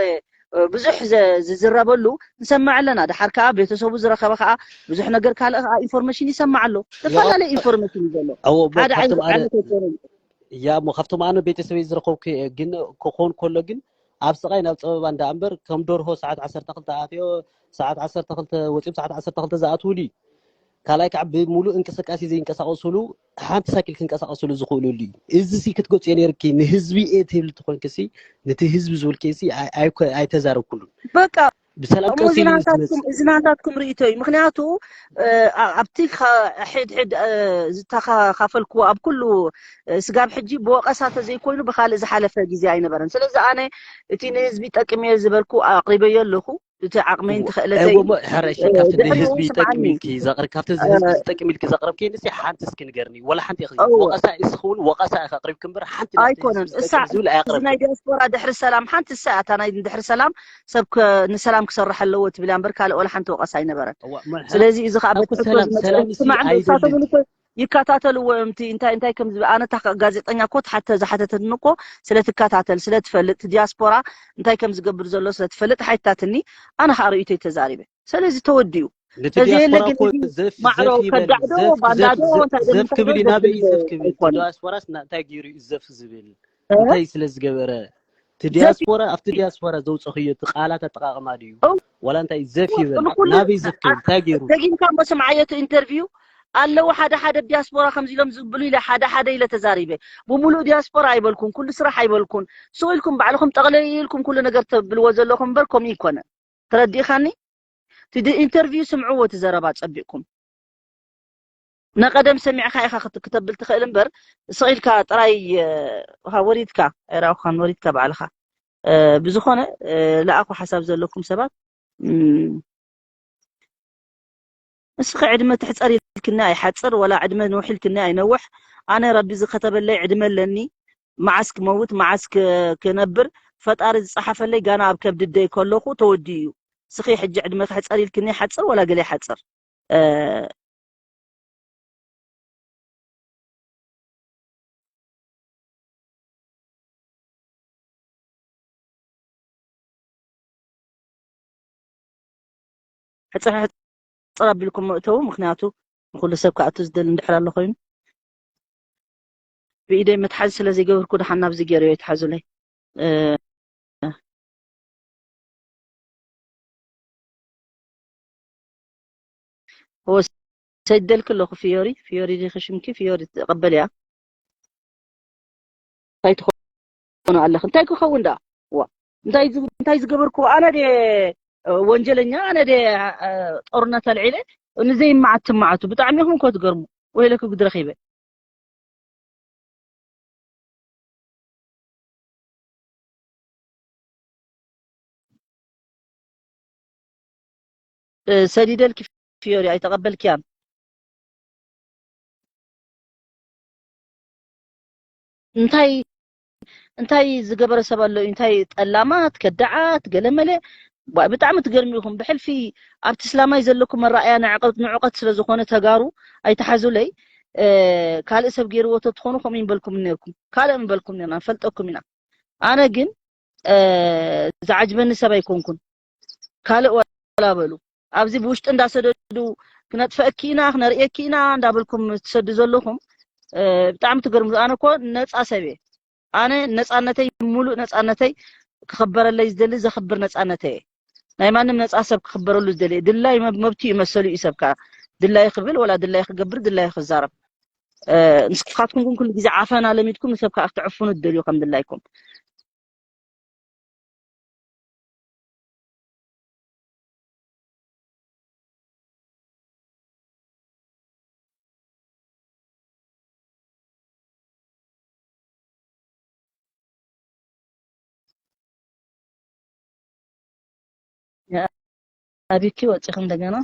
እ፣ ብዙሕ ዘ- ዝዝረበሉ ንሰምዕ ኣለና። ድሓር ከዓ ቤተሰቡ ዝረኸበ ከዓ ብዙሕ ነገር ካልእ ከዓ ኢንፎርሜሽን ይሰማዕ ኣሎ። ዝተፈላለየ ኢንፎርሜሽን እዩ ዘሎ። እዎ፣ እሞ ሓደ ዓይነት ካብቶም ኣነ ዓይነት ኣይኮነን። ያ እሞ ካብቶም ኣነ ቤተሰበይ ዝረኸብኩ እየ፣ ግን ክኾን ከሎ ግን ኣብ ስቓይ ናብ ፀበባ እንዳ እምበር ከም ደርሆ ሰዓት ዓሰርተ ክልተ ኣትዮ ሰዓት ዓሰርተ ክልተ ወፂኦም ሰዓት ዓሰርተ ክልተ ዝኣትውሉ እዩ። ካልኣይ ከዓ ብምሉእ እንቅስቃሴ ዘይንቀሳቀሱሉ ሓንቲ ሳይክል ክንቀሳቀሱሉ ዝኽእሉሉ እዩ። እዚ ሲ ክትገፅዮ ነይርኪ ንህዝቢ እየ ትብል ተኮንኪ ሲ ነቲ ህዝቢ ዝብልኪ ሲ ኣይ- ኣይኮ- ኣይተዛረብኩሉን። በቃ ብሰላም እሞ ቀስ እዚ ኢሉ እዩ ናታትኩም ዝመፅእ። እዚ ናታትኩም ርእቶ እዩ። ምክንያቱ እ፣ ኣ- ኣብቲ ከ- ሕድ ሕድ እ፣ ዝተኻፈልክዎ ኣብ ኩሉ እ፣ ስጋብ ሕጂ ብወቀሳ ተዘይኮይኑ ብካልእ ዝሓለፈ ግዜ ኣይነበረን። ስለዚ ኣነ እቲ ንህዝቢ ጠቅም እየ ዝበልኩ ኣቅሪበዮ ኣለኹ። እቲ ዓቅመይን እዎ። ተኽእለተይ እዎ፣ እሞ ሕራይ እሺ፣ ካብቲ ድሕሪኡ ንህዝቢ ይጠቅም ስምዓኒ ኢልኪ ዘቕርብ፣ ካብቲ ንህዝቢ ዝጠቅም ኢልኪ ዘቕረብኪ ንሲ ሓንቲ እስኪ ንገርኒ፣ ወላ ሓንቲ ኢኺ እዎ። ወቐሳ እስኺ እውን ወቐሳ ኢኺ ኣቕሪብኪ እምበር ሓንቲ ናብቲ ህዝቢ ኣይኮነን። እሳ ዝጠቅም ዝብል እዚ ናይ ኣይኣቕረብክን። ዲያስፖራ ድሕሪ ሰላም ሓንቲ እሳ እያ፣ እታ ናይ ድሕሪ ሰላም ሰብ ከ- ንሰላም ክሰርሕ ኣለዎ ትብል እያ እምበር ካልእ ወላ ሓንቲ ወቐሳ ኣይነበረን። እዋ፣ መርሓ ስለዚ እዚ ከዓ በቲ እኮ ሕቶ ሰላም ዝመፅእ ሰላም እሲ ስማዕ እንዶ ንሳቶም ኣይደልን። እውን እኮ ይከታተልዎ እዮም። እቲ እንታይ እንታይ ከም ዝብል ኣነ እታ ጋዜጠኛ እኮ ትሓተ ዝሓተተትኒ እኮ ስለትከታተል ስለትፈልጥ እቲ ዲያስፖራ እንታይ ከም ዝገብር ዘሎ ስለትፈልጥ ሓይታትኒ ኣነ ከዓ ርእይቶይ ተዛሪበ። ስለዚ ተወዲኡ ነቲ ተዘየለ ዲያስፖራ ግን እኮ እዚ ዘፍ ማዕሮ ዘፍ ይበል ከዳዕዶ ዘፍ ባንዳዶ ዘፍ እንታይ ዘፍ ክብል እዩ። ናበይ እዩ ዘፍ ክብል? እቲ ኣይኮነን። ዲያስፖራስ ና- እንታይ ገይሩ እዩ ዘፍ ዝብል? እ? እንታይ ስለ ዝገበረ? እቲ ዘፍ ዲያስፖራ ኣብቲ ዲያስፖራ ዘውፀኽዮ እቲ ቃላት ኣጠቓቕማ ድዩ? እው፣ ዋላ እንታይ ዘፍ ይበል? ንኩሉ ናበይ ዘፍ ክብል? እንታይ ገይሩ? ደጊምካ እሞ ስምዓዮ እቲ ኢንተርቪው ኣለዉ ሓደ ሓደ ዲያስፖራ ከምዚ ኢሎም ዝብሉ ኢለ ሓደ ሓደ ኢለ ተዛሪበ። ብምሉእ ዲያስፖራ ኣይበልኩን፣ ኩሉ ስራሕ ኣይበልኩን። ስቕ ኢልኩም ባዕልኹም ጠቕለይ ኢልኩም ኩሉ ነገር ተብልዎ ዘለኹም እምበር ከምኡ ይኮነ። ተረዲእኻኒ? እቲ ድ- ኢንተርቪው ስምዕዎ እቲ ዘረባ ጸቢቕኩም። ነቐደም ሰሚዕካ ኢኻ ክት- ክተብል ትኽእል እምበር ስቕ ኢልካ ጥራይ እ፣ ሃ፣ ወሪድካ ኣይረኣኹኻን፣ ወሪድካ ባዕልኻ። እ፣ ብዝኾነ እ፣ ለኣኹ ሓሳብ ዘለኩም ሰባት እም፣ እስኺ ዕድመ ትሕጸር ኢልክኒ ኣይሓጽር፣ ወላ ዕድመ ንውሕ ኢልክኒ ኣይነውሕ። ኣነ ረቢ ዝከተበለይ ዕድመ ኣለኒ። መዓስ ክመውት፣ መዓስ ክ-፣ ክነብር፣ ፈጣሪ ዝጸሓፈለይ ጋና ኣብ ከብዲ ኣደይ ከለኹ ተወዲኡ እዩ። እስኺ ሕጂ ዕድመ ክሕጸር ኢልክኒ ይሓጽር ወላ ገለ ይሓጽር? እ፣ ሕጽር ሕጽር ኣቢልኩም ምእተዉ፣ ምኽንያቱ ንኹሉ ሰብ ክኣቱ ዝደሊ እንድሕር ኣሎ ኮይኑ። ብኢደይ መትሓዚ ስለ ዘይገበርኩ ደሓን ናብዚ ገይረዮ ይትሓዙለይ። እ፣ እወ፣ ሰደልኪ ኣለኹ ፊዮሪ። ፊዮሪ ዲኺ ሽምኪ? ፊዮሪ ትቐበል እያ። እንታይ ትኾኑ ኣለኺ? እንታይ ክኸውን ደኣ? ዋ፣ እንታይ ዝ-፣ እንታይ ዝገበርኩ? ኣነ ድየ፣ እ፣ ወንጀለኛ? ኣነ ድየ፣ እ፣ ጦርነት ኣልዒለ? ንዘይመዓት ትመዓቱ። ብጣዕሚ ኢኹም እኮ ትገርሙ። ወይለኪ ጉድ ረኺበ። እ፣ ሰዲደልኪ ፊዮሪ ኣይተቐበልክያን። እንታይ፣ እንታይ ዝገበረ ሰብ ኣሎ? እንታይ ጠላማት፣ ከዳዓት፣ ገለመለ? ዋ፣ ብጣዕሚ ትገርሙ ኢኹም። ብሕልፊ ኣብቲ እስላማይ ዘለኩም መረኣያ ንዕቀት፣ ንዕቀት ስለ ዝኾነ ተጋሩ ኣይትሓዙለይ። እ፣ ካልእ ሰብ ገይርዎ ተትኾኑ ከምኡ ይንበልኩም ነርኩም። ካልእ ምበልኩም ነርና፣ ንፈልጠኩም ኢና። ኣነ ግን፣ እ፣ ዝዓጅበኒ ሰብ ኣይኮንኩን። ካልእ ዋላ በሉ። ኣብዚ ብውሽጢ እንዳሰደዱ ክነጥፈእኪ ኢና፣ ክነርእየኪ ኢና እንዳበልኩም ትሰዱ ዘለኹም፣ እ፣ ብጣዕሚ ትገርሙ። ኣነ እኮ ነጻ ሰብ እየ። ኣነ ነጻነተይ፣ ሙሉእ ነጻነተይ ክኽበረለይ ዝደሊ ዘኽብር ነጻነተይ እየ። ናይ ማንም ነጻ ሰብ ክኽበረሉ ዝደሊ እየ። ድላይ መብ-፣ መብቱ እዩ፣ መሰሉ እዩ። ሰብ ከኣ ድላይ ክብል ወላ ድላይ ክገብር፣ ድላይ ክዛረብ። እ፣ ንስኻትኩም ግን ኩሉ ግዜ ዓፈና ለሚድኩም ንሰብ ከኣ ክትዕፍኑ ትደልዩ ከም ድላይኩም። ኣቢኪ ወፂኺ እንደገና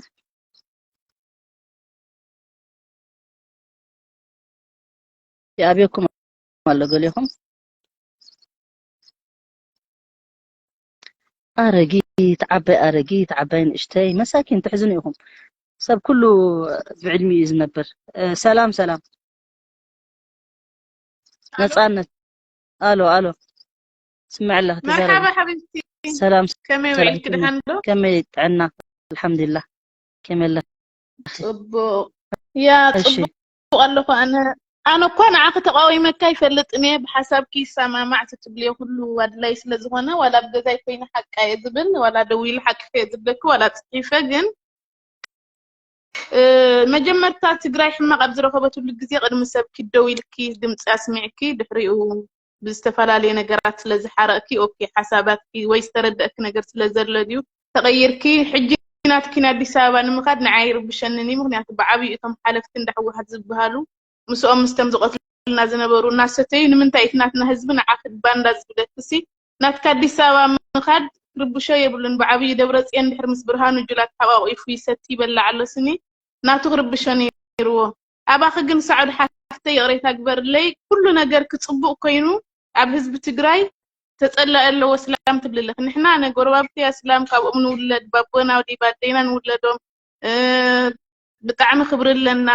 ይኣብየኩም ኣሎ ገሊኹም። ኣረጊት ዓባይ፣ ኣረጊት ዓባይ፣ ንእሽተይ፣ መሳኪን፣ ተሕዝኑ ኢኹም። ሰብ ኩሉ ብዕድሚኡ እዩ ዝነብር። እ፣ ሰላም፣ ሰላም። ነጻነት። ኣሎ፣ ኣሎ። ስምዕ ኣለኽ፣ ተዛረቢ። መርሓባ ሓቢብቲ። ሰላም፣ ከመይ ሰላም፣ ውዒልኪ? ከመይ፣ ደሓን ዶ? ከመይ ጥዕና? ኣልሓምዱሊላህ። ከመይ ኣለኽ? ጽቡቕ። ያ፣ እሺ። ጽቡቕ ኣለኹ ኣነ። ኣነ እኳ ንዓኺ ተቃዊመካ ኣይፈልጥን እየ። ብሓሳብኪ ይሰማማዕ፣ እቲ ትብልዮ ኩሉ ኣድላይ ስለ ዝኾነ፣ ዋላ ኣብ ገዛይ ኮይነ ሓቃ እየ ዝብል፣ ዋላ ደዊለ ሓቅኺ እየ ዝብለኪ፣ ዋላ ጽሒፈ፣ ግን እ፣ መጀመርታ ትግራይ ሕማቕ ኣብ ዝረኸበትሉ ግዜ ቅድሚ ሰብ ኪድ ደው ኢልኪ ድምፂ ኣስሚዕኪ፣ ድሕሪኡ ብዝተፈላለየ ነገራት ስለ ዝሓረቕኪ፣ ኦኬ፣ ሓሳባትኪ ወይ ዝተረደእኪ ነገር ስለ ዘሎ ድዩ ተቐይርኪ? ሕጂ ናትኪ ንኣዲስ ኣበባ ንምኻድ ንዓይ ይርብሸንን እዩ። ምኽንያቱ ብዓብዩ እቶም ሓለፍቲ እንዳ ህወሓት ዝበሃሉ ምስኦም ምስቶም ዝቐትሉና ዝነበሩ እናሰተዩ ንምንታይ እቲ ናትና ህዝቢ ንዓኺ ባንዳ ዝብለኪ ሲ ናትካ ኣዲስ ኣበባ ምኻድ ክርብሾ የብሉን። ብዓብዩ ደብረፅዮን ድሕሪ ምስ ብርሃኑ ጁላ ተሓቋቒፉ ይሰቲ ይበልዕ ኣሎ ስኒ ናቱ ክርብሾ ነይርዎ። ኣባኺ ግን ሳዑዲ ሓፍተይ ይቕሬታ ግበርለይ፣ ኩሉ ነገር ክፅቡቕ ኮይኑ ኣብ ህዝቢ ትግራይ ተፀላኢ ኣለዎ ስላም ትብልልኽ። ንሕና ነጎረባብቲ ኣስላም ካብኦም ንውለድ፣ ባቦና ወዲ ባደይና ንውለዶም፣ እ፣ ብጣዕሚ ክብሪ ኣለና።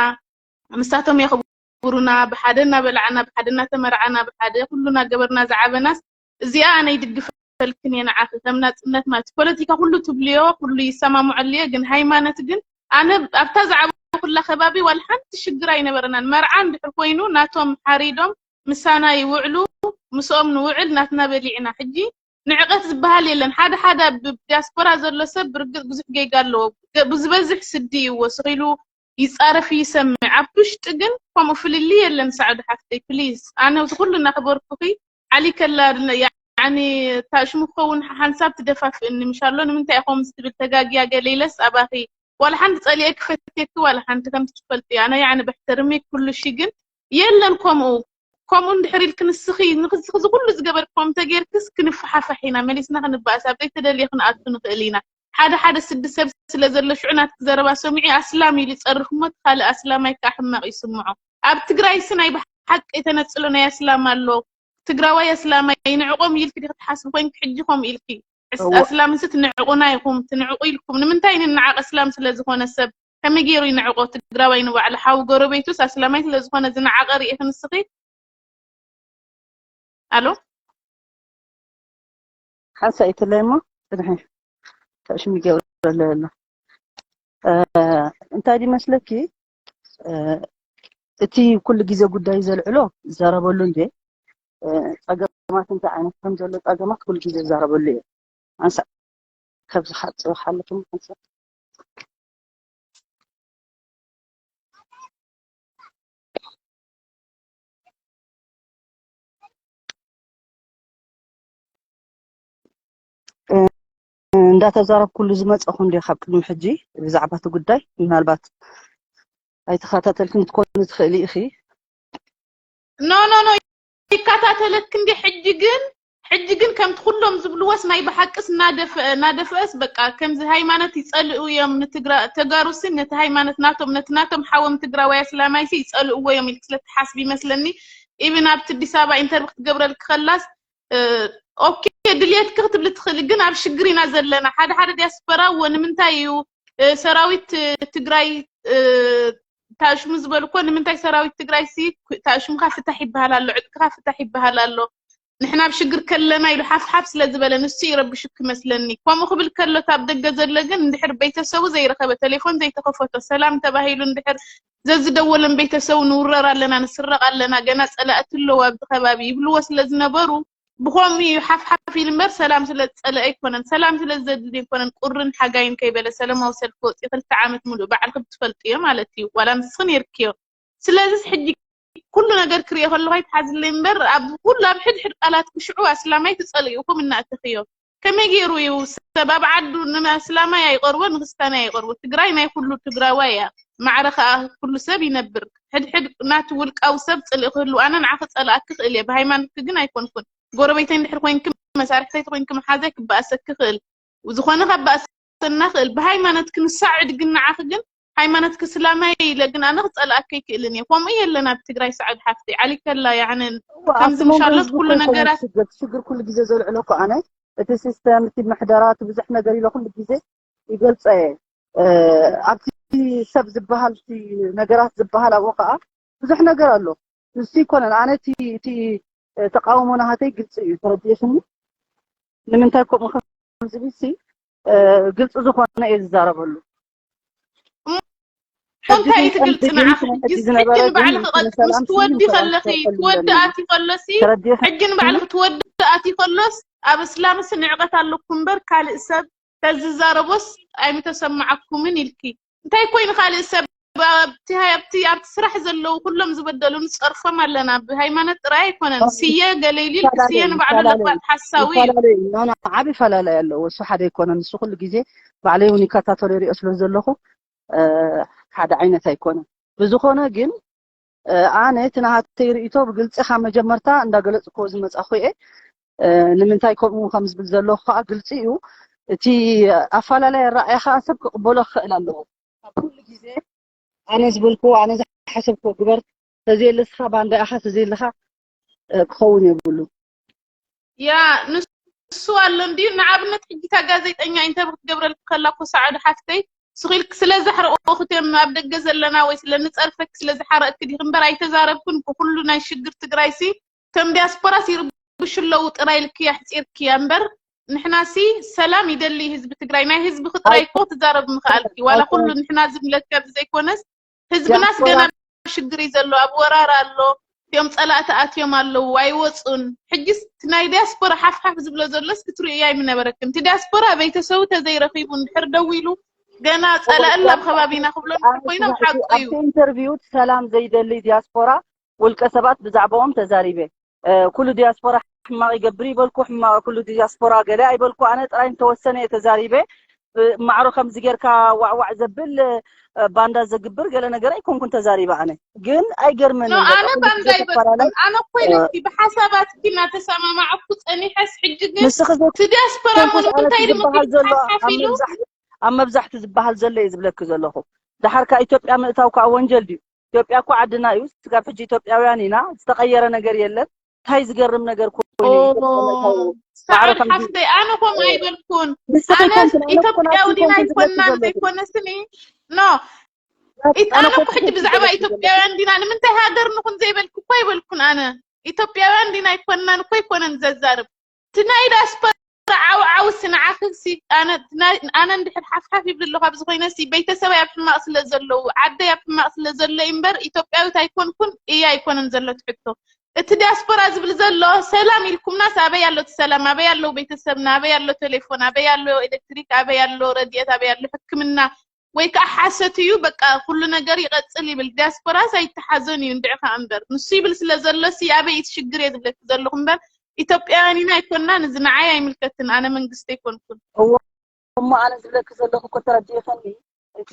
ንሳቶም የኽብሩና፣ ብሓደ እናበላዕና፣ ብሓደ እናተመርዓና፣ ብሓደ ኩሉ እናገበርና ዝዓበናስ፣ እዚኣ ኣነ ይድግፈልክን እየ ንዓኺ፣ ከም ናጽነት ማለት እዩ። ፖለቲካ ኩሉ ትብልዮ፣ ኩሉ ይሰማምዐሉ እየ፣ ግን ሃይማኖት ግን፣ ኣነ ኣብታ ዝዓበኹላ ከባቢ ዋላ ሓንቲ ሽግር ኣይነበረናን። መርዓ እንድሕር ኮይኑ ናቶም ሓሪዶም ምሳና ይውዕሉ፣ ምስኦም ንውዕል፣ ናትና በሊዕና። ሕጂ ንዕቀት ዝበሃል የለን። ሓደ ሓደ ኣብ ዲያስፖራ ዘሎ ሰብ ብርግጽ ብዙሕ ጌጋ ኣለዎ። ገ-፣ ብዝበዝሕ ስዲ እዩ ወሲኺሉ ይጻረፍ ይሰምዕ። ኣብ ውሽጢ ግን ከምኡ ፍልልይ የለን። ሳዕዲ ሓፍተይ፣ ፕሊዝ፣ ኣነ እቲ ኩሉ እናኽበርኩኺ፣ ዓሊ ከላ፣ ያዕኒ፣ እታ ሽሙ ክኸውን ሓንሳብ ትደፋፍእኒ፣ ምሻሎ፣ ንምንታይ ኢኹም ትብል፣ ተጋግያ ገለ ኢለስ ኣባኺ፣ ዋላ ሓንቲ ጸሊኤ ክፈትየኪ፣ ዋላ ሓንቲ፣ ከምቲ ትፈልጥዮ፣ ኣነ፣ ያዕኒ፣ በሕተርሚ ኩሉ ሺ፣ ግን የለን ከምኡ። ከምኡ እንድሕር ኢልኪ ንስኺ፣ ንስኺ እዚ ኩሉ ዝገበርክዎ እንተጌርክስ ክንፈሓፋሕ ኢና፣ መሊስና ክንበኣስ፣ ኣብ ዘይተደልየ ክንኣቱ ንኽእል ኢና። ሓደ ሓደ ስዲ ሰብ ስለ ዘሎ ሽዑ ናትኪ ዘረባ ሰሚዑ ኣስላም ኢሉ ይጸርፍ እሞ እቲ ካልእ ኣስላማይ ከዓ ሕማቕ ይስምዖ። ኣብ ትግራይሲ ናይ ብሓቂ የተነጽሎ ናይ ኣስላም ኣሎ። ትግራዋይ ኣስላማይ ንዕቆም ኢልኪ ዲኺ ትሓስቢ ኮይንኪ ሕጂ ከምኡ ኢልኪ? እስ- እወ። ኣስላምሲ ትንዕቁና ኢኹም፣ ትንዕቁ ኢልኩም። ንምንታይ ንንዓቕ ኣስላም ስለ ዝኾነ ሰብ ከመይ ገይሩ ይንዕቆ ትግራዋይ ንባዕሉ? ሓው ጎረቤቱስ ኣስላማይ ስለ ዝኾነ ዝንዓቐ ርኢኺ ንስኺ? ኣሎ? ሓንሳእ ይትለይ እሞ ጽንሒ ተሽሚ ገብረ ኣሎ። እ፣ እንታይ ድመስለኪ? እ፣ እቲ ኩሉ ግዜ ጉዳይ ዘልዕሎ ዝዛረበሉ እንዴ፣ እ፣ ጸገማት እንታይ ዓይነት ከም ዘሎ ጸገማት ኩሉ ግዜ ዝዛረበሉ እዩ። ሓንሳእ ካብዚ ሓጽ ሓለኹም ሓንሳእ። እ፣ እንዳተዛረብኩሉ ዝመጸኹ እንዴ ካብ ቅድሚ ሕጂ ብዛዕባ እቲ ጉዳይ ምናልባት ኣይተኸታተልክን ክትኮኒ ትኽእሊ ኢኺ። ኖ ኖ ኖ ይከታተለክ እንዲ ሕጂ ግን ሕጂ ግን ከምቲ ኩሎም ዝብልዎስ ናይ ብሓቅስ እናደፍአ እናደፍአስ በቃ ከምዚ ሃይማኖት ይጸልኡ እዮም ንትግራ ተጋሩሲ ነቲ ሃይማኖት ናቶም ነቲ ናቶም ሓዎም ትግራዋይ ኣስላማይሲ ይጸልእዎ እዮም ኢልክ ስለ ትሓስብ ይመስለኒ። ኢብን ኣብቲ ኣዲስ ኣበባ ኢንተርቪው ክትገብረልክ ከላስ ኦኬ ድልየትክ ክትብሊ ትኽእሊ ግን ኣብ ሽግር ኢና ዘለና ሓደ ሓደ ዲያስፖራ እዎ ንምንታይ እዩ ሰራዊት ትግራይ ታሽሙ ዝበልኮ ንምንታይ ሰራዊት ትግራይ ሲ ታሽምካ ፍታሕ ይበሃል ኣሎ ዕጥቅካ ፍታሕ ይበሃል ኣሎ ንሕና ኣብ ሽግር ከለና ኢሉ ሓፍሓፍ ስለ ዝበለ ንሱ ይረብሹ ክመስለኒ ከምኡ ክብል ከሎ ኣብ ደገ ዘሎ ግን እንድሕር ቤተሰቡ ዘይረኸበ ቴሌፎን ዘይተኸፈቶ ሰላም ተባሂሉ እንድሕር ዘዝደወለን ቤተሰቡ ንውረር ኣለና ንስረቕ ኣለና ገና ፀላእቲ ኣለዉ ኣብዚ ከባቢ ይብልዎ ስለ ዝነበሩ ብኸምኡ እዩ ሓፍሓፍ ኢሉ እምበር ሰላም ስለ ዝፀለአ ኣይኮነን ሰላም ስለ ዘድሊ ኣይኮነን ቁርን ሓጋይን ከይበለ ሰለማዊ ሰልፊ ወፂኡ ክልተ ዓመት ሙሉእ ባዕልኺ ብትፈልጥዮ ማለት እዩ ዋላ ንስኺ ነይርክዮ ስለዚስ ሕጂ ኩሉ ነገር ክሪኦ ከለኹ ኣይትሓዝለይ እምበር ኣብ ኩሉ ኣብ ሕድሕድ ቃላት ክሽዑ ኣስላማይ ትፀልእኹም እናእተኽዮ ከመይ ገይሩ እዩ ሰብ ኣብ ዓዱ ንኣስላማይ ኣይቐርቦ ንክስታናይ ኣይቐርቦ ትግራይ ናይ ኩሉ ትግራዋይ እያ ማዕረ ከዓ ኩሉ ሰብ ይነብር ሕድሕድ ናቱ ውልቃዊ ሰብ ፅልኢ ክህሉ ኣነ ንዓኺ ፀላኣኪ ክእል እየ ብሃይማኖትኪ ግን ኣይኮንኩን ጎረቤተይ እንድሕር ኮይንኪ መሳርሕተይ ተኮይንኪ መሓዛይ ክበኣሰኪ ክእል ዝኾነ ካብ በኣሰና ክእል ብሃይማኖትኪ ንሳዕድ ግን ንዓኺ ግን ሃይማኖትኪ እስላማይ ኢለ ግን ኣነ ክፀልኣኪ ኣይክእልን እየ ከምኡ የለን ኣብ ትግራይ ሳዕድ ሓፍተይ ዓሊከላ ያዕንን ከምዚ ምሻሎት ኩሉ ነገራት ሽግር ኩሉ ግዜ ዘልዕሎ እኮ ኣነ እቲ ሲስተም እቲ ምሕደራ እቲ ብዙሕ ነገር ኢለ ኩሉ ግዜ ይገልፀ እየ ኣብቲ ሰብ ዝበሃል ነገራት ዝበሃል ኣብኡ ከዓ ብዙሕ ነገር ኣሎ ንሱ ይኮነን ኣነ እቲ ተቃውሞ ናሃተይ ግልፂ እዩ ተረዲእሽኒ ንምንታይ ከምኡ ከምዝብል ሲ ግልፂ ዝኾነ እየ ዝዛረበሉ እንታይ እቲ ግልፂ ንዓኺ ሕጂ ንባዕልኺ ምስ ትወዲ ከለኺ ትወዲ ኣቲ ከሎሲ ሕጂ ንባዕልኺ ትወዲ ኣቲ ከሎስ ኣብ እስላምሲ ንዕቀት ኣለኩ እምበር ካልእ ሰብ ተዝዛረቦስ ኣይምተሰማዓኩምን ኢልኪ እንታይ ኮይኑ ካልእ ሰብ ኣብቲ ኣብቲ ኣብቲ ስራሕ ዘለዉ ኩሎም ዝበደሉ ንፀርፎም ኣለና ብሃይማኖት ጥራይ ኣይኮነን ስየ ገለ ኢሉ ኢልኪ ስየ ንባዕሉ ለባጥ ሓሳዊ እዩ ዓብ ፈላለይ ኣለዎ እሱ ሓደ ኣይኮነን ንሱ ኩሉ ግዜ ባዕለይ እውን ይከታተሎ ይሪኦ ስለ ዘለኹ ሓደ ዓይነት ኣይኮነን ብዝኾነ ግን ኣነ እቲ ናሃተይ ርእይቶ ብግልፂ ካብ መጀመርታ እንዳገለፅክዎ ዝመፃኹ እየ ንምንታይ ከምኡ ከም ዝብል ዘለኹ ከዓ ግልፂ እዩ እቲ ኣፈላለይ ኣረኣያ ከዓ ሰብ ክቕበሎ ክኽእል ኣለዎ ካብ ኩሉ ግዜ ኣነ ዝበልክዎ ኣነ ዝሓሰብክዎ ግበር ተዘየለስኻ ባንዳ ኢኻ ተዘየለኻ ክኸውን የብሉ ያ ንሱ ኣሎ እንድዩ ንኣብነት ሕጂ እታ ጋዜጠኛ ኢንተርቪው ክትገብረልኪ ከላ እኮ ሰዓዱ ሓፍተይ ስኺልክ ስለ ዘሕረቑ ክትዮም ኣብ ደገ ዘለና ወይ ስለ ንፀርፈክ ስለ ዝሓረቅክ ዲክ እምበር ኣይተዛረብኩን ብኩሉ ናይ ሽግር ትግራይሲ ከም ዲያስፖራስ ይርብሹ ኣለዉ ጥራይ ኢልክያ ኣሕፂርክያ እምበር ንሕናሲ ሰላም ይደሊ ህዝቢ ትግራይ ናይ ህዝብኺ ጥራይ እኮ ክትዛረቢ ምኽኣልኪ ዋላ ኩሉ ንሕና ዝብለኪ ኣብዚ ዘይኮነስ ህዝብናስ ገና ኣብ ሽግር እዩ ዘሎ ኣብ ወራር ኣሎ እቲኦም ፀላእቲ ኣትዮም ኣለዉ ኣይወፁን ሕጂስ እቲ ናይ ዲያስፖራ ሓፍሓፍ ዝብሎ ዘሎስ ክትርእዮ ኣይምነበረክን እቲ ዲያስፖራ ቤተሰቡ ተዘይረኺቡ እንድሕር ደው ኢሉ ገና ፀላእላ ኣብ ከባቢና ክብሎ እንድሕር ኮይኖም ሓቁ እዩ ኣብቲ ኢንተርቪው ሰላም ዘይደሊ ዲያስፖራ ውልቀ ሰባት ብዛዕባኦም ተዛሪበ ኩሉ ዲያስፖራ ሕማቕ ይገብር ይበልኩ ሕማቕ ኩሉ ዲያስፖራ ገለ ኣይበልኩ ኣነ ጥራይ እንተወሰነ እየ ተዛሪበ ማዕሮ ከምዚ ጌርካ ዋዕዋዕ ዘብል ባንዳ ዘግብር ገለ ነገር ኣይኮንኩን ተዛሪበ። ኣነ ግን ኣይገርመንን። ኣነ ባንዳ ኣይበልኩን። ኣነ እኮ ኢለኪ ብሓሳባትኪ እናተሰማማዕኩ ጸኒሐስ፣ ሕጂ ግን እቲ ዲያስፖራ ምኑ እንታይ ድምክልካፊሉ ኣብ መብዛሕቲ ዝበሃል ዘሎ እየ ዝብለኪ ዘለኹ። ደሓር ካብ ኢትዮጵያ ምእታው ከዓ ወንጀል ድዩ? ኢትዮጵያ እኮ ዓድና እዩ። ስጋብ ሕጂ ኢትዮጵያውያን ኢና። ዝተቐየረ ነገር የለን። እንታይ ዝገርም ነገር ኮይኑ እዩ ኢትዮጵያ ምእታው? ማዕረ ሰዓል ከምዚ ሓፍተይ ኣነ ከምኡ ኣይበልኩን። ንስኺ ኣነ ኮንኪ ኣነ እኮ ናትኪ ኢትዮጵያዊ ኮንኪ ዲና ኮንኪ ዝብለኪ ኣይኮናን ዘለኹ። ዘይኮነስኒ ኖ ኢት- ኣነ ኣነ እኮ እኮ ሕጂ ትክክል ብዛዕባ ዝብለኪ ዘለኹ። ኢትዮጵያውያን ዲና ንምንታይ ሃገር ንኹን ዘይበልኩ እኮ ኣይበልኩን። ኣነ ኢትዮጵያውያን ዲና ኣይኮናን እኮ ኣይኮነን ዘዛርብ እቲ ናይ ዳስፖራ ዓው ዓው ሲ ንዓኺ ሲ ኣነ ናይ- ኣነ እንድሕር ሓፍሓፍ ይብል ኣለኹ ኣብዚ ኮይነ ሲ ቤተሰበይ ኣብ ሕማቕ ስለ ዘለዉ ዓደይ ኣብ ሕማቕ ስለ ዘሎ እምበር ኢትዮጵያዊት ኣይኮንኩን እየ ኣይኮነን ዘሎ ትሕቶ እቲ ዲያስፖራ ዝብል ዘሎ ሰላም ኢልኩምናስ ኣበይ ኣሎ እቲ ሰላም ኣበይ ኣለዉ ቤተሰብና ኣበይ ኣሎ ቴሌፎን ኣበይ ኣሎ ኤሌክትሪክ ኣበይ ኣሎ ረድኤት ኣበይ ኣሎ ሕክምና ወይ ከዓ ሓሰት እዩ በቃ ኩሉ ነገር ይቐፅል ይብል ዲያስፖራስ ኣይተሓዘን እዩ እንድዒ ከዓ እምበር ንሱ ይብል ስለ ዘሎ ሲ ኣበይ እቲ ሽግር እየ ዝብለኪ ዘለኹ እምበር ኢትዮጵያውያን ኢና ኣይኮንና ንዚ ንዓይ ኣይምልከትን ኣነ መንግስቲ ኣይኮንኩን እሞ ኣነ ዝብለኪ ዘለኹ እኮ ተረዲእኽኒ። እቲ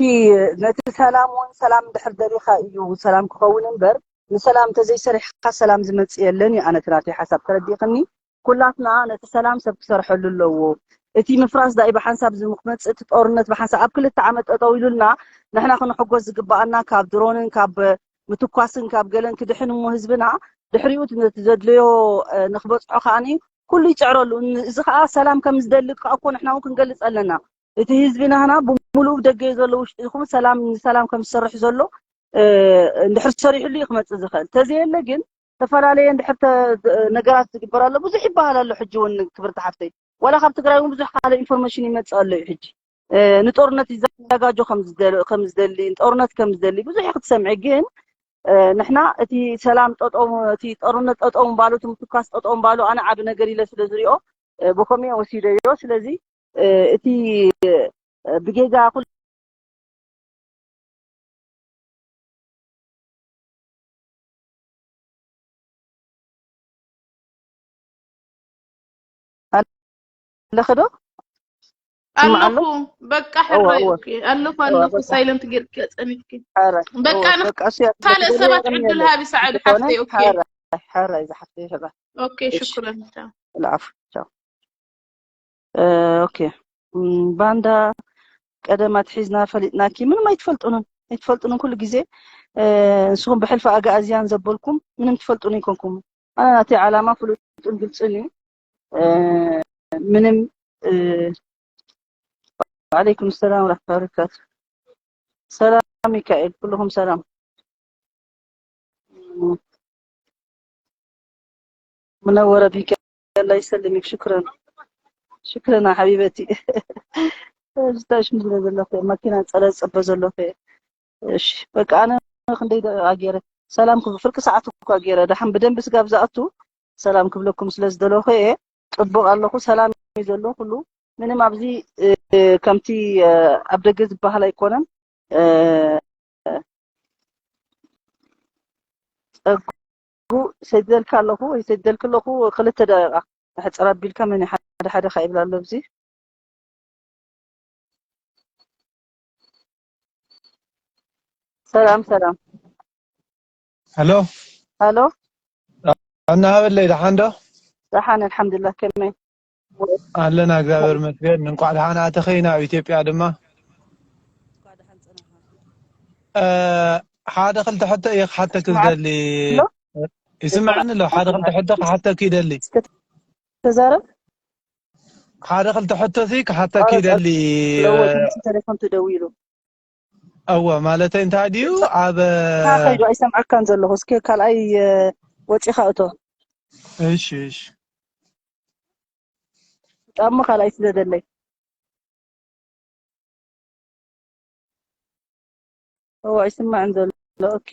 ነቲ ሰላም እውን ሰላም እንድሕር ደሊኻ እዩ ሰላም ክኸውን እምበር ንሰላም እንተዘይሰሪሕካ ሰላም ዝመፅእ የለን እዩ ኣነ እቲ ናተይ ሓሳብ ተረዲእኽኒ። ኩላትና ነቲ ሰላም ሰብ ክሰርሐሉ ኣለዎ። እቲ ምፍራስ ዳኢ ብሓንሳብ ዝመፅእ እቲ ጦርነት ብሓንሳብ ኣብ ክልተ ዓመት ጠጠው ኢሉልና ንሕና ክንሕጎስ ዝግበኣና ካብ ድሮንን ካብ ምትኳስን ካብ ገለን ክድሕን እሞ ህዝብና ድሕሪኡ ነቲ ዘድለዮ ንክበፅሖ ከዓኒ ኩሉ ይፅዕረሉ። እዚ ከዓ ሰላም ከም ዝደሊ ከዓ እኮ ንሕና እውን ክንገልፅ ኣለና። እቲ ህዝቢ ናህና ብምሉኡ ደገ ዘሎ ውሽጢ ይኹን ሰላም ንሰላም ከም ዝሰርሕ ዘሎ እንድሕር ሰሪሕሉ እዩ ክመፅእ ዝኽእል። ተዘየለ ግን ዝተፈላለየ እንድሕር ነገራት ዝግበር ኣሎ ብዙሕ ይበሃል ኣሎ። ሕጂ እውን ክብርቲ ሓፍተይ ዋላ ካብ ትግራይ እውን ብዙሕ ካልእ ኢንፎርሜሽን ይመፅእ ኣሎ እዩ ሕጂ ንጦርነት ይዘጋጆ ከም ዝደሊ ንጦርነት ከም ዝደሊ ብዙሕ ክትሰምዒ ግን ንሕና እቲ ሰላም ጠጠው እቲ ጦርነት ጠጠው ምባሉ እቲ ምትኳስ ጠጠው ምባሉ ኣነ ዓቢ ነገር ኢለ ስለ ዝሪኦ ብከምኡ እየ ወሲደዮ ስለዚ እቲ ብጌጋ ኩሉ ኣለኺ ዶ? ኣለኹ በቃ ሕራይ ኦኬ ኣለኹ ኣለኹ ሳይለንት ጌርኪ ጸኒፍኪ በቃ ካልእ ሰባት ዕድል ሃቢ ሰዓዲ ሓፍተይ ኦኬ ሕራይ ዝሓፍተይ ሕራይ ኦኬ ሽኩረን ልዓፉ ቻው ኦኬ ባንዳ ቀደም ኣትሒዝና ፈሊጥናኪ ምንም ኣይትፈልጡንን ኣይትፈልጡንን ኩሉ ግዜ ንስኹም ብሕልፊ ኣግኣዝያን ዘበልኩም ምንም ትፈልጡን ኣይኮንኩም ኣነ ናተይ ዓላማ ፍሉጥን ግልፅን እዩ ምንም وعليكم السلام ورحمة الله وبركاته سلام ميكائيل كلهم سلام منورة بك الله يسلمك شكرا شكرا حبيبتي ዝታሽም ዝለ ዘለኹ ማኪና ፀለ ዝፀበ ዘለኹ እሺ በቃ ኣነ ክንደይ ደቂቃ ገይረ ሰላም ክብ ፍርቂ ሰዓት እኳ ገይረ ደሓን ብደንቢ ስጋብ ዝኣቱ ሰላም ክብለኩም ስለ ዝደለኹ እየ ፅቡቅ ኣለኹ ሰላም እዩ ዘሎ ኩሉ ምንም ኣብዚ ከምቲ ኣብ ደገ ዝበሃል ኣይኮነን ጸጉ ሰዲደልካ ኣለኹ ወይ ሰዲደልክ ኣለኹ ክልተ ደቂቃ ሕፅር ኣቢልካ መን ሓደ ሓደ ካ ይብል ኣሎ ኣብዚ ሰላም ሰላም ሄሎ ሄሎ እናሃበለይ ደሓን ዶ ደሓን ኣልሓምዱላ ከመይ ኣለና እግዚኣብሔር መስገን እንቋዕ ደሓን ኣተኸይ ናብ ኢትዮጵያ ድማ ሓደ ክልተ ሕቶ እየ ክሓተክ ዝደሊ ይስምዐኒ ኣሎ ሓደ ክልተ ሕቶ ክሓተክ ይደሊ ተዛረብ ሓደ ክልተ ሕቶ ሲ ክሓተክ ይደሊ ቴሌፎን ተደዊሉ እወ ማለተይ እንታይ ድዩ ኣብ ከይዱ ኣይሰምዐካን ዘለኹ እስኪ ካልኣይ ወፂኻ እቶ እሺ እሺ ጣሞ ካልኣይ ስለ ዘለይ እወ ኣይስማዕን ዘሎ ኦኬ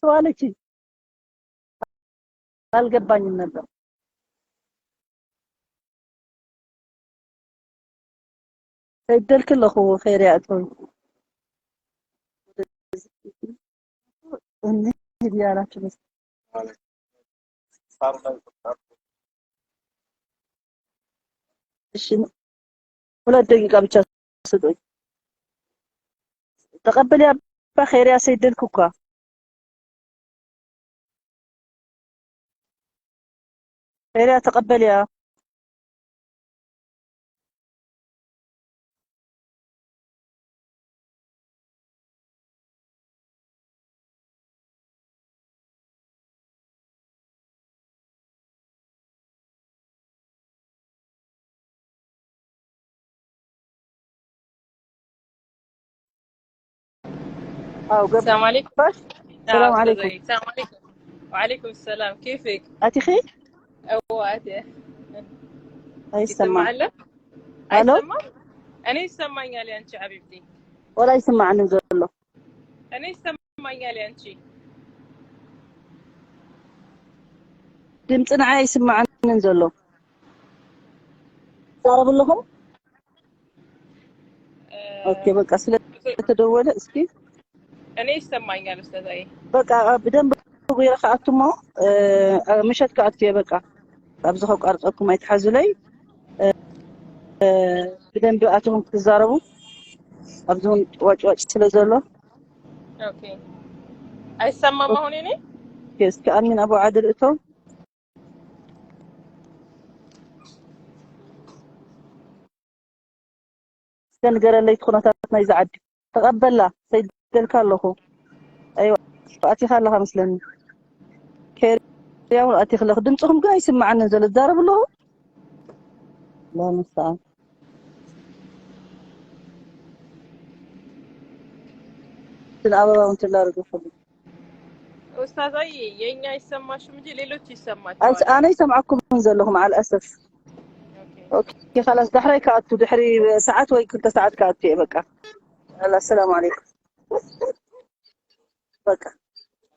سؤالك አልገባኝም ነበር። ይደልክ ኣለኹ። ኸይርያ እቶም እንሂድ ያላችሁ መስ- እሺ፣ ሁለት ደቂቃ ብቻ ስጡኝ። ተቐበል ያባ ኸይርያ ሰይደልክ እኳ ኸይርያ ተቐበልያ። አዎ፣ ገባሽ? السلام عليكم. ሰላም آه، عليكم. أستاذ. السلام عليكم. وعليكم السلام، كيفك؟ أتيخي؟ أوه، أتي. أي يسمع سمع؟ لك؟ ألو؟ أي سمع؟ أنا يسمعني علي أنت حبيبتي. ولا يسمع عن زلو. أنا يسمعني علي أنت. ድምፂ ንዓይ ኣይስማዓንን ዘሎ። ዛረብ ኣለኹም። ኦኬ፣ በቃ ስለተደወለ እስኪ እኔ ይሰማኛል ኡስታዛዬ። በቃ ብደንብ ጉይረ ከኣቱሞ ምሸት ከኣቱ እየ። በቃ ኣብዚ ከቋርፀኩም ኣይትሓዙለይ። ብደንብ ኣትኹም ክትዛረቡ ኣብዚ እውን ዋጭዋጭ ስለ ዘሎ ኦኬ፣ አይሰማም አሁን እኔ እስኪ ኣሚን ኣቡ ዓድል እቶም እስከ ንገረለይ እቲ ኩነታት ናይዚ ዓዲ። ተቐበላ ሰይደልካ ኣለኹ። ኣይዋ ኣቲኻ ኣለኻ መስለኒ። ከይርያ እውን ኣቲኽለኽ። ድምፅኹም ግን ኣይስማዓንን ዘሎ። ትዛረቡ ኣለኹ። ላ መስተዓን። እንትን ኣበባ እውን ትላረጉ ይፈልጉ። ኡስታዛዬ፣ የኛ አይሰማሽም እንጂ ሌሎች ኣንስ- ይሰማቸዋል። ኣነ ይሰምዓኩምን ዘለኹ መዓል ኣሰፍ። ኦኬ። ኦኬ፣ خلاص ዳሕራይ ከኣቱ ድሕሪ ሰዓት ወይ ክልተ ሰዓት ከኣቱ እየ። በቃ ላ ሰላም ዓለይኩም። በቃ